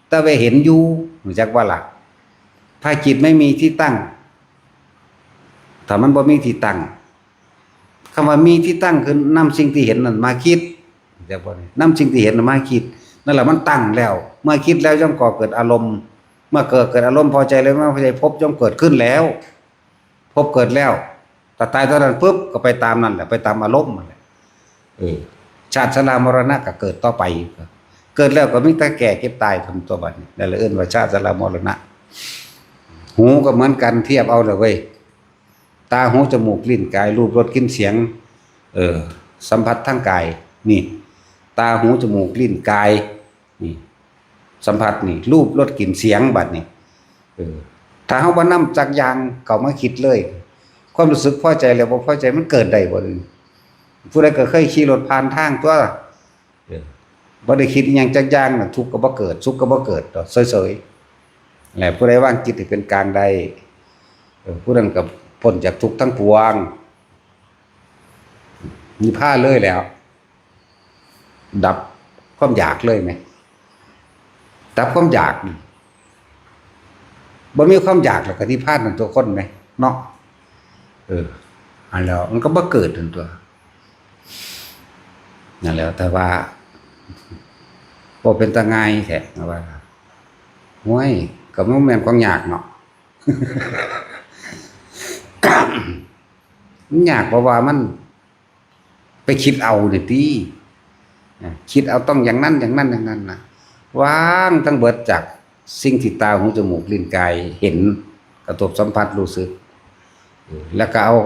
แต่ว่าเห็นอยู่ รู้จักบ่ล่ะ ถ้าจิตไม่มีที่ตั้ง ถ้ามันบ่มีที่ตั้ง คำว่ามีที่ตั้งคือนำสิ่งที่เห็นนั้นมาคิด เดี๋ยวก่อน นำสิ่งที่เห็นนั้นมาคิด นั่นแหละมันตั้งแล้ว เมื่อคิดแล้วย่อมก่อเกิดอารมณ์ เมื่อเกิดเกิดอารมณ์พอใจแล้วไม่พอใจ ภพย่อมเกิดขึ้นแล้ว ภพเกิดแล้ว ถ้าตายเท่านั้นปุ๊บก็ไปตามนั่นแหละ ไปตามอารมณ์นั่นแหละ เออ ชาติชรามรณะก็เกิดต่อไป เกิดแล้วก็มีแต่แก่เจ็บตายเท่านั้นตัวบัดนี้ นั่นแหละเอิ้นว่าชาติชรามรณะ หูก็เหมือนกัน เทียบเอาเลยเว้ย ตาหูจมูกลิ้นกาย รูปรสกลิ่นเสียง เออ สัมผัสทางกาย นี่ ตาหูจมูกลิ้นกาย นี่ สัมผัสนี่ รูปรสกลิ่นเสียงบัดนี้ เออ ถ้าเฮาบ่นำจักอย่างเข้ามาคิดเลย ความรู้สึกพอใจแล้วบ่พอใจมันเกิดได้บ่ ผู้ใดก็เคยขี่รถผ่านทางตัว เออ บ่ได้คิดอิหยังจักอย่างน่ะ ทุกข์ก็บ่เกิด สุขก็บ่เกิดดอก เฉยๆ และผู้ใดวางจิตให้เป็นกลางได้ เออ ผู้นั้นก็พ้นจากทุกข์ทั้งปวง นิพพานเลยแหล้ว ดับความอยากเลยแหม ดับความอยาก บ่มีความอยากแล้วก็นิพพานนั่นตัวคนแหม เนาะ เออ อันแล้วมันก็บ่เกิดนั่นตัว นั่นแหล้ว แต่ว่า บ่เป็นตาง่ายแท้ว่า ห้วย ก็บ่แม่นของยากเนาะ มันยากเพราะว่ามัน ไปคิดเอานี่ติ อ่ะ คิดเอาต้องอย่างนั้นอย่างนั้นอย่างนั้นน่ะ วางทั้งเบิดจากสิ่งที่ตา หู จมูก ลิ้น กาย เห็น กระทบสัมผัสรู้สึก เออ แล้วก็เอา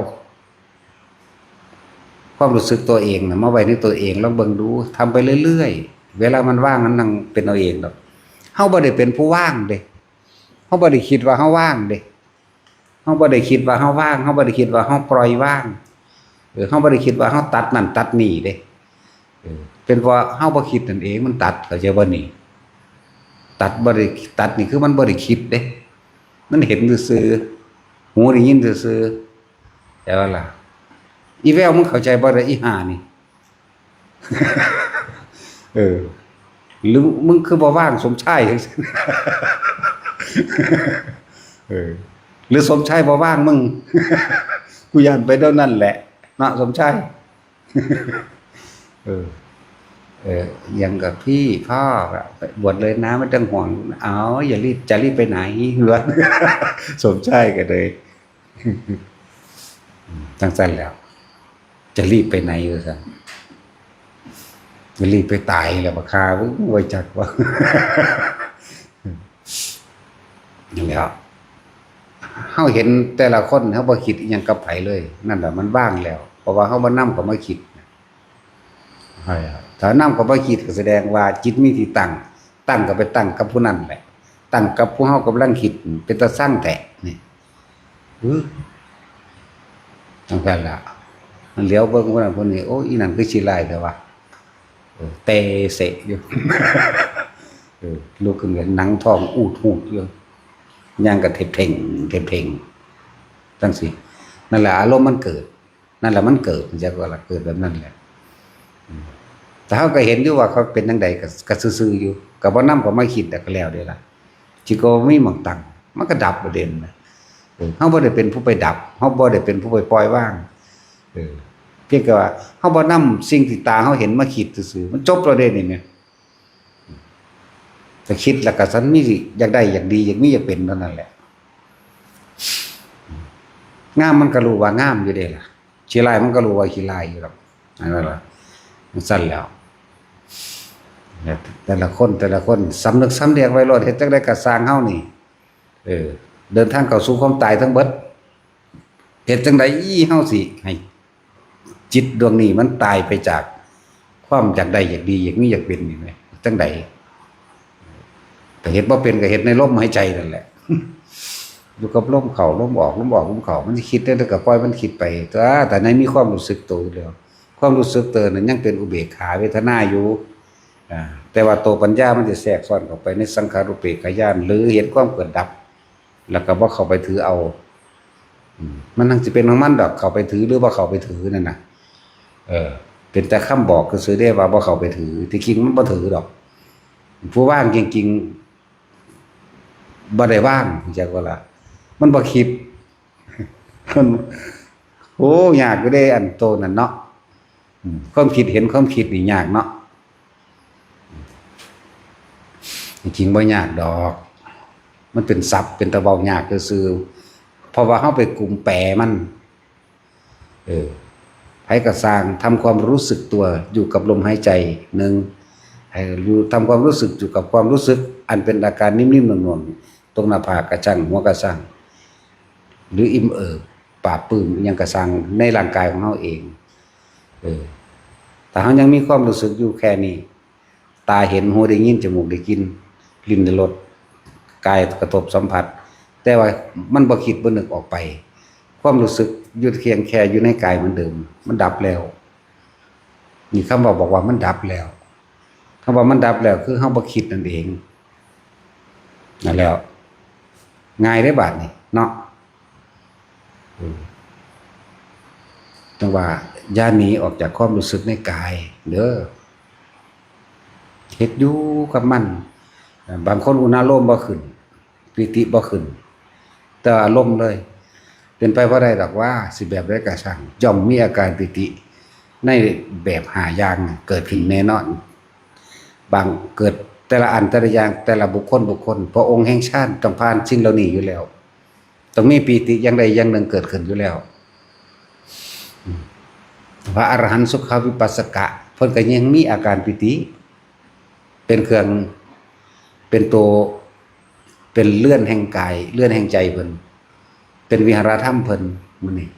ความรู้สึกตัวเองน่ะมาไว้ในตัวเอง ลองเบิ่งดู ทำไปเรื่อยๆ เวลามันว่างมันนั่งเป็นเอาเองดอก เฮาบ่ได้เป็นผู้ว่างเด้ เฮาบ่ได้คิดว่าเฮาว่างเด้ เฮาบ่ได้คิดว่าเฮาว่าง เฮาบ่ได้คิดว่าเฮาปล่อยวาง เออ เฮาบ่ได้คิดว่าเฮาตัดนั่นตัดนี่เด้ เออ เป็นเพราะเฮาบ่คิดนั่นเอง มันตัด เข้าใจบ่นี่ ตัดบ่ได้ ตัดนี่คือมันบ่ได้คิดเด้ มันเห็นซื่อๆ หูได้ยินซื่อๆ แต่ว่าล่ะ อีแววมึงเข้าใจบ่ล่ะ อีห่านี่ เออ หรือมึงคือบ่ว่างสมชาย เออ หรือสมชายบ่ว่างมึง กูย่านไปเท่านั้นแหละ เนาะ สมชาย เออ เออ ยังกับพี่พ่ออะ บวชเลยนะ ไม่ต้องห่วง เอา อย่ารีบ จะรีบไปไหน เหรอ สมชายก็เลย จังซั่นแหล้ว จะรีบไปไหน ว่าซั่น จะรีบไปตายแหละ บักห่า มึงบ่จักว่า นั่นแหละ เฮาเห็นแต่ละคน เฮาบ่คิดอิหยังกับไผเลย นั่นแหละ มันว่างแล้ว เพราะว่าเฮาบ่นำเข้ามาคิด ถ้านำเข้ามาคิดก็แสดงว่าจิตมีที่ตั้ง ตั้งก็ไปตั้งกับผู้นั้นแหละ ตั้งกับผู้เฮากำลังคิด เป็นตาซังแท้นี่ อื้อ จังซั่นล่ะ มันเหลียวเบิ่งผู้นั้นผู้นี้ โอ้ อีนั่นคือขี้ร้ายแท้วะ เออ เตเสะอยู่ เออ ลุกขึ้นก็หนังท้องอูดหูดอยู่ ย่างก็เทบเท่ง เทบเท่ง จังซี่ นั่นแหละ อารมณ์มันเกิด นั่นแหละมันเกิด จักว่าล่ะ เกิดแบบนั้นแหละ อืม แต่เฮาก็เห็นอยู่ว่าเขาเป็นจังใด ก็ ก็ซื่อๆอยู่ ก็บ่นำเขามาคิด แต่ก็แล้วเด้ล่ะ จิตก็บ่มีหม่องตั้ง มันก็ดับประเด็นนะ เออ เฮาบ่ได้เป็นผู้ไปดับ เฮาบ่ได้เป็นผู้ไปปล่อยวาง เออ เพียงแต่ว่าเฮาบ่นำสิ่งที่ตาเฮาเห็นมาคิดซื่อๆ มันจบแล้วเด้นี่แหม แต่คิดแล้วก็สันมีอยากได้อยากดี อยากมีอยากเป็นเท่านั้นแหละ งามมันก็รู้ว่างามอยู่เด้ล่ะ ขี้ร้ายมันก็รู้ว่าขี้ร้ายอยู่ดอก นั่นแหละ มันสั้นแล้ว แต่ละคน แต่ละคน สำนึกสำเนียกไว้โลด เฮ็ดจั่งใดก็ซ่างเฮานี่ เออ เดินทางเข้าสู่ความตายทั้งเบิด เฮ็ดจั่งใดอีเฮาสิให้จิตดวงนี้มันตายไปจากความอยากได้อยากดี อยากมีอยากเป็นนี่แหม จั่งใด แต่เฮ็ดบ่เป็นก็เฮ็ดในลมหายใจนั่นแหละ อยู่กับลมเข้าลมออก ลมออกลมเข้า มันสิคิดได้ แต่ก็ปล่อยมันคิดไป แต่ แต่ในมีความรู้สึกตัวอยู่แล้ว ความรู้สึกตัวนั้นยังเป็นอุเบกขาเวทนาอยู่ อ่า แต่ว่าตัวปัญญามันจะแทรกซ้อนเข้าไปในสังขารูปเปกขญาณ หรือเห็นความเกิดดับ แล้วก็บ่เข้าไปถือเอา อืม มันทั้งสิเป็นของมันดอก เข้าไปถือหรือบ่เข้าไปถือนั่นน่ะ เออ เป็นแต่คำบอกซื่อๆเด้ว่าบ่เข้าไปถือ ที่จริงมันบ่ถือดอก ผู้ว่างจริงๆ บ่ได้ว่าง จักว่าล่ะ มันบ่คิด มัน โอ้ ยากอยู่เด้ อันโตนั่นเนาะ อืม ความคิดเห็นความคิดนี่ยากเนาะ จริงๆบ่ยากดอก มันเป็นศัพท์ เป็นตะเว้ายากซื่อๆ เพราะว่าเฮาไปกุมแปลมัน เออ ไผก็ซ่าง ทำความรู้สึกตัวอยู่กับลมหายใจ หนึ่ง ให้อยู่ ทำความรู้สึกอยู่กับความรู้สึก อันเป็นอาการนิ่มๆหน่วงๆ ตรงหน้าผากกะซั่ง หัวกะซั่ง หรืออิ่มเอิบปราบปลื้มอิหยังกะซั่ง ในร่างกายของเฮาเอง เออ ถ้าเฮายังมีความรู้สึกอยู่แค่นี้ ตาเห็น หูได้ยิน จมูกได้กลิ่น ลิ้นได้รส กายกระทบสัมผัส แต่ว่ามันบ่คิดบ่นึกออกไป ความรู้สึกอยู่เพียงแค่อยู่ในกายเหมือนเดิม มันดับแล้ว นี่คำว่าบอกว่ามันดับแล้ว คำว่ามันดับแล้วคือเฮาบ่คิดนั่นเอง นั่นแล้ว ง่ายเด้บาดนี้เนาะ อืม จั่งว่าอย่าหนีออกจากความรู้สึกในกายเด้อ เฮ็ดอยู่กับมัน บางคนอุณาโลมบ่ขึ้น ปีติบ่ขึ้น แต่อารมณ์เลย เป็นไปบ่ได้ดอกว่า สิแบบใดก็ช่าง ย่อมมีอาการปีติ ในแบบห้าอย่างน่ะเกิดขึ้นแน่นอน บาง เกิดแต่ละอันแต่ละอย่าง แต่ละบุคคลบุคคล เพราะองค์แห่งฌานต้องผ่านสิ่งเหล่านี้อยู่แล้ว ต้องมีปีติอย่างใดอย่างหนึ่งเกิดขึ้นอยู่แล้ว อืม พระอรหันต์สุขวิปัสสกะ เพิ่นก็ยังมีอาการปีติ เป็นเครื่อง เป็นตัว เป็นเรือนแห่งกาย เรือนแห่งใจเพิ่น เป็นวิหารธรรมเพิ่น มื้อนี้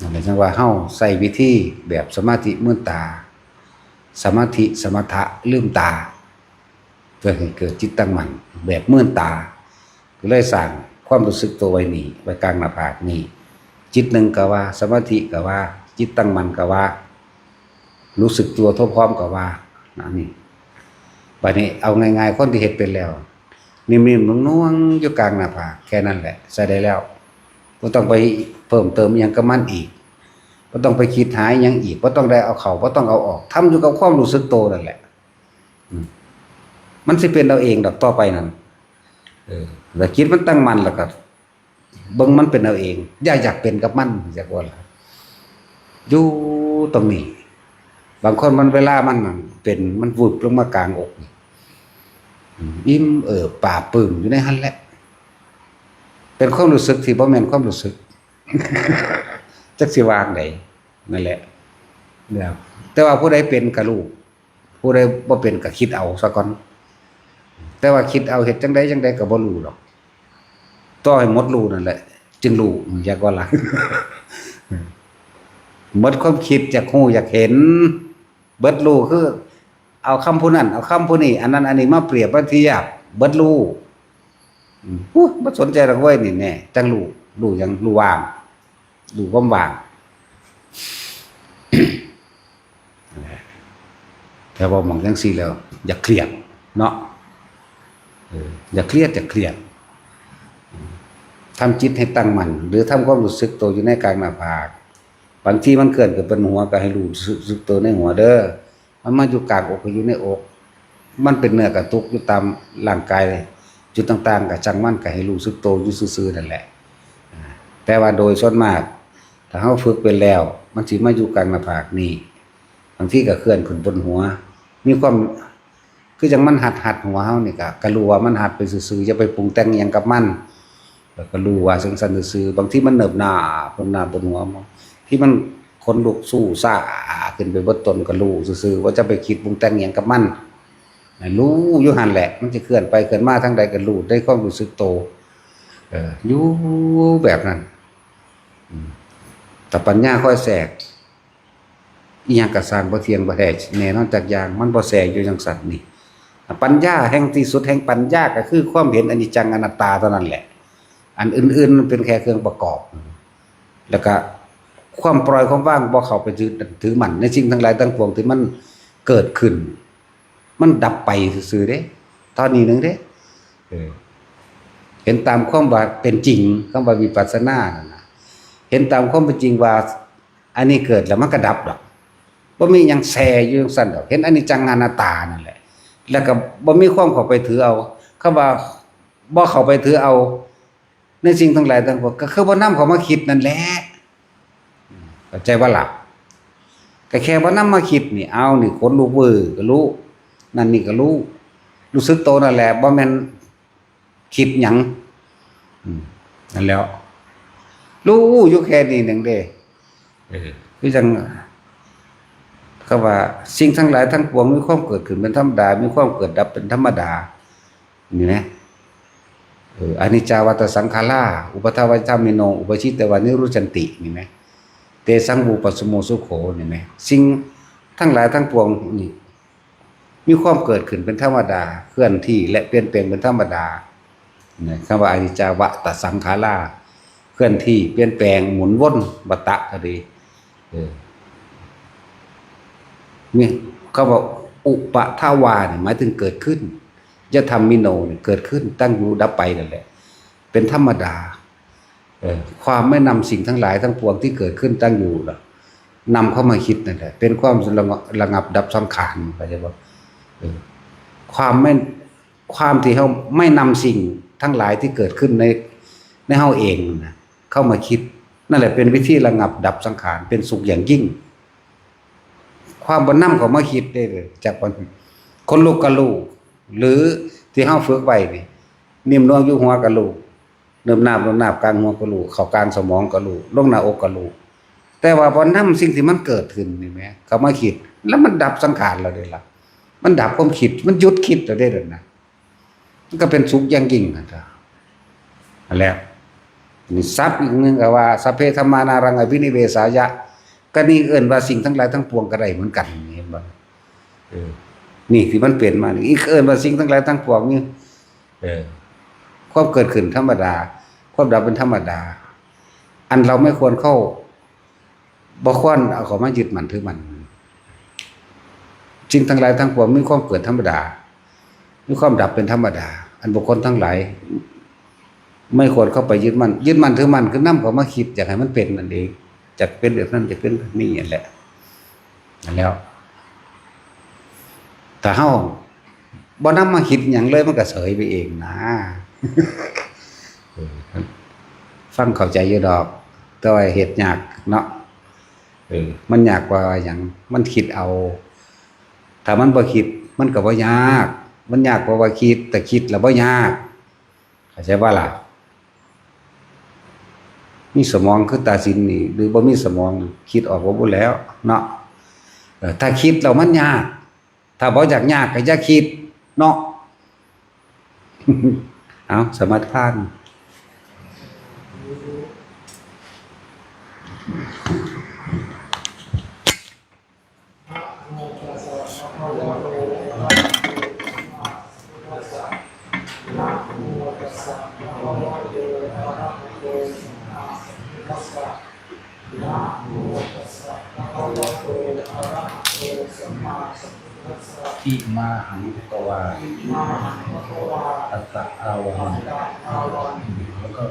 นั่นแหละ จั่งว่าเฮาใช้วิธีแบบสมาธิมืนตา สมาธิสมถะลืมตา เพื่อให้เกิดจิตตั้งมั่นแบบมืนตา ก็เลยสร้างความรู้สึกตัวไว้นี่ ไว้กลางหน้าผากนี่ จิตหนึ่งก็ว่า สมาธิก็ว่า จิตตั้งมั่นก็ว่า รู้สึกตัวทั่วพร้อมก็ว่า อันนี้ บัดนี้เอาง่ายๆ คนที่เฮ็ดเป็นแล้ว นิ่มๆ นุ่งๆ อยู่กลางหน้าผาก แค่นั้นแหละ ใช้ได้แล้ว บ่ต้องไปเพิ่มเติมอิหยังกับมันอีก บ่ต้องไปคิดหาอิหยังอีก บ่ต้องได้เอาเข้า บ่ต้องเอาออก ทำอยู่กับความรู้สึกตัวนั่นแหละ อืม มันสิเป็นเอาเองดอกต่อไปนั่น เออ แล้วจิตมันตั้งมั่นแล้วก็ เบิ่งมันเป็นเอาเอง อย่าอยากเป็นกับมัน อยากว่าล่ะ อยู่ตรงนี้ บางคนมันเวลามันนั่นเป็น มันวืบลงมากลางอกนี่ อืม อิ่มเอิบปลาบปลื้มอยู่ในหั่นแหละ เป็นความรู้สึกที่บ่แม่นความรู้สึก จักสิว่าจั่งใด นั่นแหละ แล้ว แต่ว่าผู้ใดเป็นก็รู้ ผู้ใดบ่เป็นก็คิดเอาซะก่อน แต่ว่าคิดเอาเฮ็ดจั่งใดจั่งใดก็บ่รู้ดอก ต่อให้หมดรู้นั่นแหละ จึงรู้ อยากว่าล่ะ หมดความคิดอยากรู้อยากเห็น เบิดรู้คือ เอาคำผู้นั้น เอาคำผู้นี้ อันนั้นอันนี้มาเปรียบมาเทียบ เบิดรู้ อืม อู้ บ่สนใจดอกเว้ย นี่แน่ จั่งรู้ รู้หยัง รู้ว่าง รู้ความว่าง แต่ว่าหม่องจั่งซี้แล้ว อย่าเครียดเนาะ เออ อย่าเครียด อย่าเครียด ทำจิตให้ตั้งมั่น หรือทำความรู้สึกตัวอยู่ในกลางหน้าผาก บางทีมันเคลื่อนขึ้นเป็นหัวก็ให้รู้สึกตัวในหัวเด้อ มันมาอยู่กลางอกก็อยู่ในอก มันเป็นเนื้อกระตุกอยู่ตามร่างกาย จุดต่างๆ ก็ช่างมัน ก็ให้รู้สึกตัวอยู่ซื่อๆ นั่นแหละ อ่า แต่ว่าโดยส่วนมาก ถ้าเฮาฝึกเป็นแล้ว มันสิมาอยู่กลางหน้าผากนี่ บางทีก็เคลื่อนขึ้นบนหัว มีความ คือจั่งมันหัดๆ หัวเฮานี่ก็ ก็รู้ว่ามันหัดไปซื่อๆ อย่าไปปรุงแต่งอิหยังกับมัน แล้วก็รู้ว่าจั่งซั้นซื่อๆ บางทีมันเนิบหน้าบนหน้าบนหัว ที่มันขนลุกสู้ซ่าขึ้นไปเบิดต้นก็รู้ซื่อๆ ว่าจะไปคิดปรุงแต่งอิหยังกับมัน ให้รู้อยู่หั่นแหละ มันจะเคลื่อนไปเคลื่อนมาทางใดก็รู้ ได้ความรู้สึกโต เออ อยู่แบบนั้น อืม แต่ปัญญาค่อยแทรก อิหยังก็ซ่างบ่เที่ยงบ่แท้แน่นอนจักอย่าง มันบ่แทรกอยู่จั่งซั้นนี่ ปัญญาแห่งที่สุดแห่งปัญญาก็คือความเห็นอนิจจังอนัตตาเท่านั้นแหละ อันอื่นๆมันเป็นแค่เครื่องประกอบ แล้วก็ความปล่อยความวาง บ่เข้าไปยึดถือมั่นในสิ่งทั้งหลายทั้งปวงที่มันเกิดขึ้น มันดับไปซื่อๆเด้ เท่านี้หนึ่งเด้ เออ เห็นตามความว่าเป็นจริง คำว่าวิปัสสนานั่นนะ เห็นตามความเป็นจริงว่า อันนี้เกิดแล้วมันก็ดับดอก บ่มีหยังแช่อยู่จังซั่นดอก เห็นอนิจจังอนัตตานั่นแหละ แล้วก็บ่มีความเข้าไปถือเอา คำว่าบ่เข้าไปถือเอา ในสิ่งทั้งหลายทั้งปวง ก็คือบ่นำเข้ามาคิดนั่นแหละ เข้าใจบ่ล่ะ ก็แค่บ่นำมาคิดนี่ เอานี่ขนลุกเว้อก็รู้ นั่นนี่ก็รู้ รู้สึกโตนั่นแหละ บ่แม่นคิดหยัง อืม นั่นแหล้ว รู้อยู่แค่นี้หนึ่งเด้ เออ คือจัง เขาว่าสิ่งทั้งหลายทั้งปวงมีความเกิดขึ้นเป็นธรรมดา มีความเกิดดับเป็นธรรมดา นี่นะ เออ อนิจจาวัตตสังขารา อุปาทวาจามิโน อุปาชิตวานิรุจจันติ นี่นะ เตสังวุปสมโมสุโข นี่นะ สิ่งทั้งหลายทั้งปวงนี่ มีความเกิดขึ้นเป็นธรรมดา เคลื่อนที่และเปลี่ยนแปลงเป็นธรรมดา นะ คำว่าอนิจจาวัตตสังขารา เคลื่อนที่เปลี่ยนแปลงหมุนวน วัตตะก็ดี เออ นี่คำว่าอุปาทวาเนี่ยหมายถึงเกิดขึ้น ยธรรมมิโนเนี่ยเกิดขึ้น ตั้งอยู่ดับไปนั่นแหละ เป็นธรรมดา เออ ความไม่นำสิ่งทั้งหลายทั้งปวงที่เกิดขึ้นตั้งอยู่น่ะ นำเข้ามาคิดนั่นแหละ เป็นความระงับ ระงับดับสังขาร เข้าใจบ่ เออ ความไม่ ความที่เฮาไม่นำสิ่งทั้งหลายที่เกิดขึ้นใน ในเฮาเองน่ะ เข้ามาคิด นั่นแหละเป็นวิธีระงับดับสังขาร เป็นสุขอย่างยิ่ง ความบ่นำเข้ามาคิดเด้ จากวัน ขนลุกก็รู้ หรือที่เฮาฝึกไว้นี่ นิ่มนวลอยู่หัวก็รู้ เนิบนาบเนิบนาบกลางหัวก็รู้ เข้ากลางสมองก็รู้ ลงหน้าอกก็รู้ แต่ว่าพอนำสิ่งที่มันเกิดขึ้นนี่แหม เข้ามาคิด แล้วมันดับสังขารแล้วเด้ล่ะ มันดับความคิด มันหยุดคิดแล้วเด้นั่นนะ มันก็เป็นสุขอย่างยิ่งนั่นเถอะ นั่นแหละ นี่ศัพท์อีกหนึ่งก็ว่า สัพเพธัมมานารังอภินิเวสายะ ก็นี่เอิ้นว่าสิ่งทั้งหลายทั้งปวงก็ได้เหมือนกัน เห็นบ่ เออ นี่ที่มันเป็นมานี่ อีกเอิ้นว่าสิ่งทั้งหลายทั้งปวงนี่ เออ ความเกิดขึ้นธรรมดา ความดับเป็นธรรมดา อันเราไม่ควรเข้า บ่ควรเอาเข้ามายึดมั่นถือมั่น สิ่งทั้งหลายทั้งปวงมีความเกิดธรรมดา มีความดับเป็นธรรมดา อันบุคคลทั้งหลาย ไม่ควรเข้าไปยึดมั่น ยึดมั่นถือมั่นคือนำเข้ามาคิด อยากให้มันเป็นนั่นเอง อยากเป็นแบบนั้น อยากเป็นแบบนี้นั่นแหละ นั่นแล้ว ถ้าเฮาบ่นำมาคิดหยังเลย มันก็เสยไปเองนะ เออ ฟังเข้าใจอยู่ดอก แต่ว่าเฮ็ดยากเนาะ เออ มันยากกว่าหยัง มันคิดเอา ถ้ามันบ่คิด มันก็บ่ยาก มันยากกว่าว่าคิด แต่คิดแล้วบ่ยาก เข้าใจบ่ล่ะ มีสมองคือตาสินนี่ หรือบ่มีสมอง คิดออกบ่บุแล้วเนาะ เออ ถ้าคิดแล้วมันยาก ถ้าบ่อยากยากก็อย่าคิดเนาะ เอา สมาทานอิมาหังภะคะวา ตัสสะอาวัง แล้วก็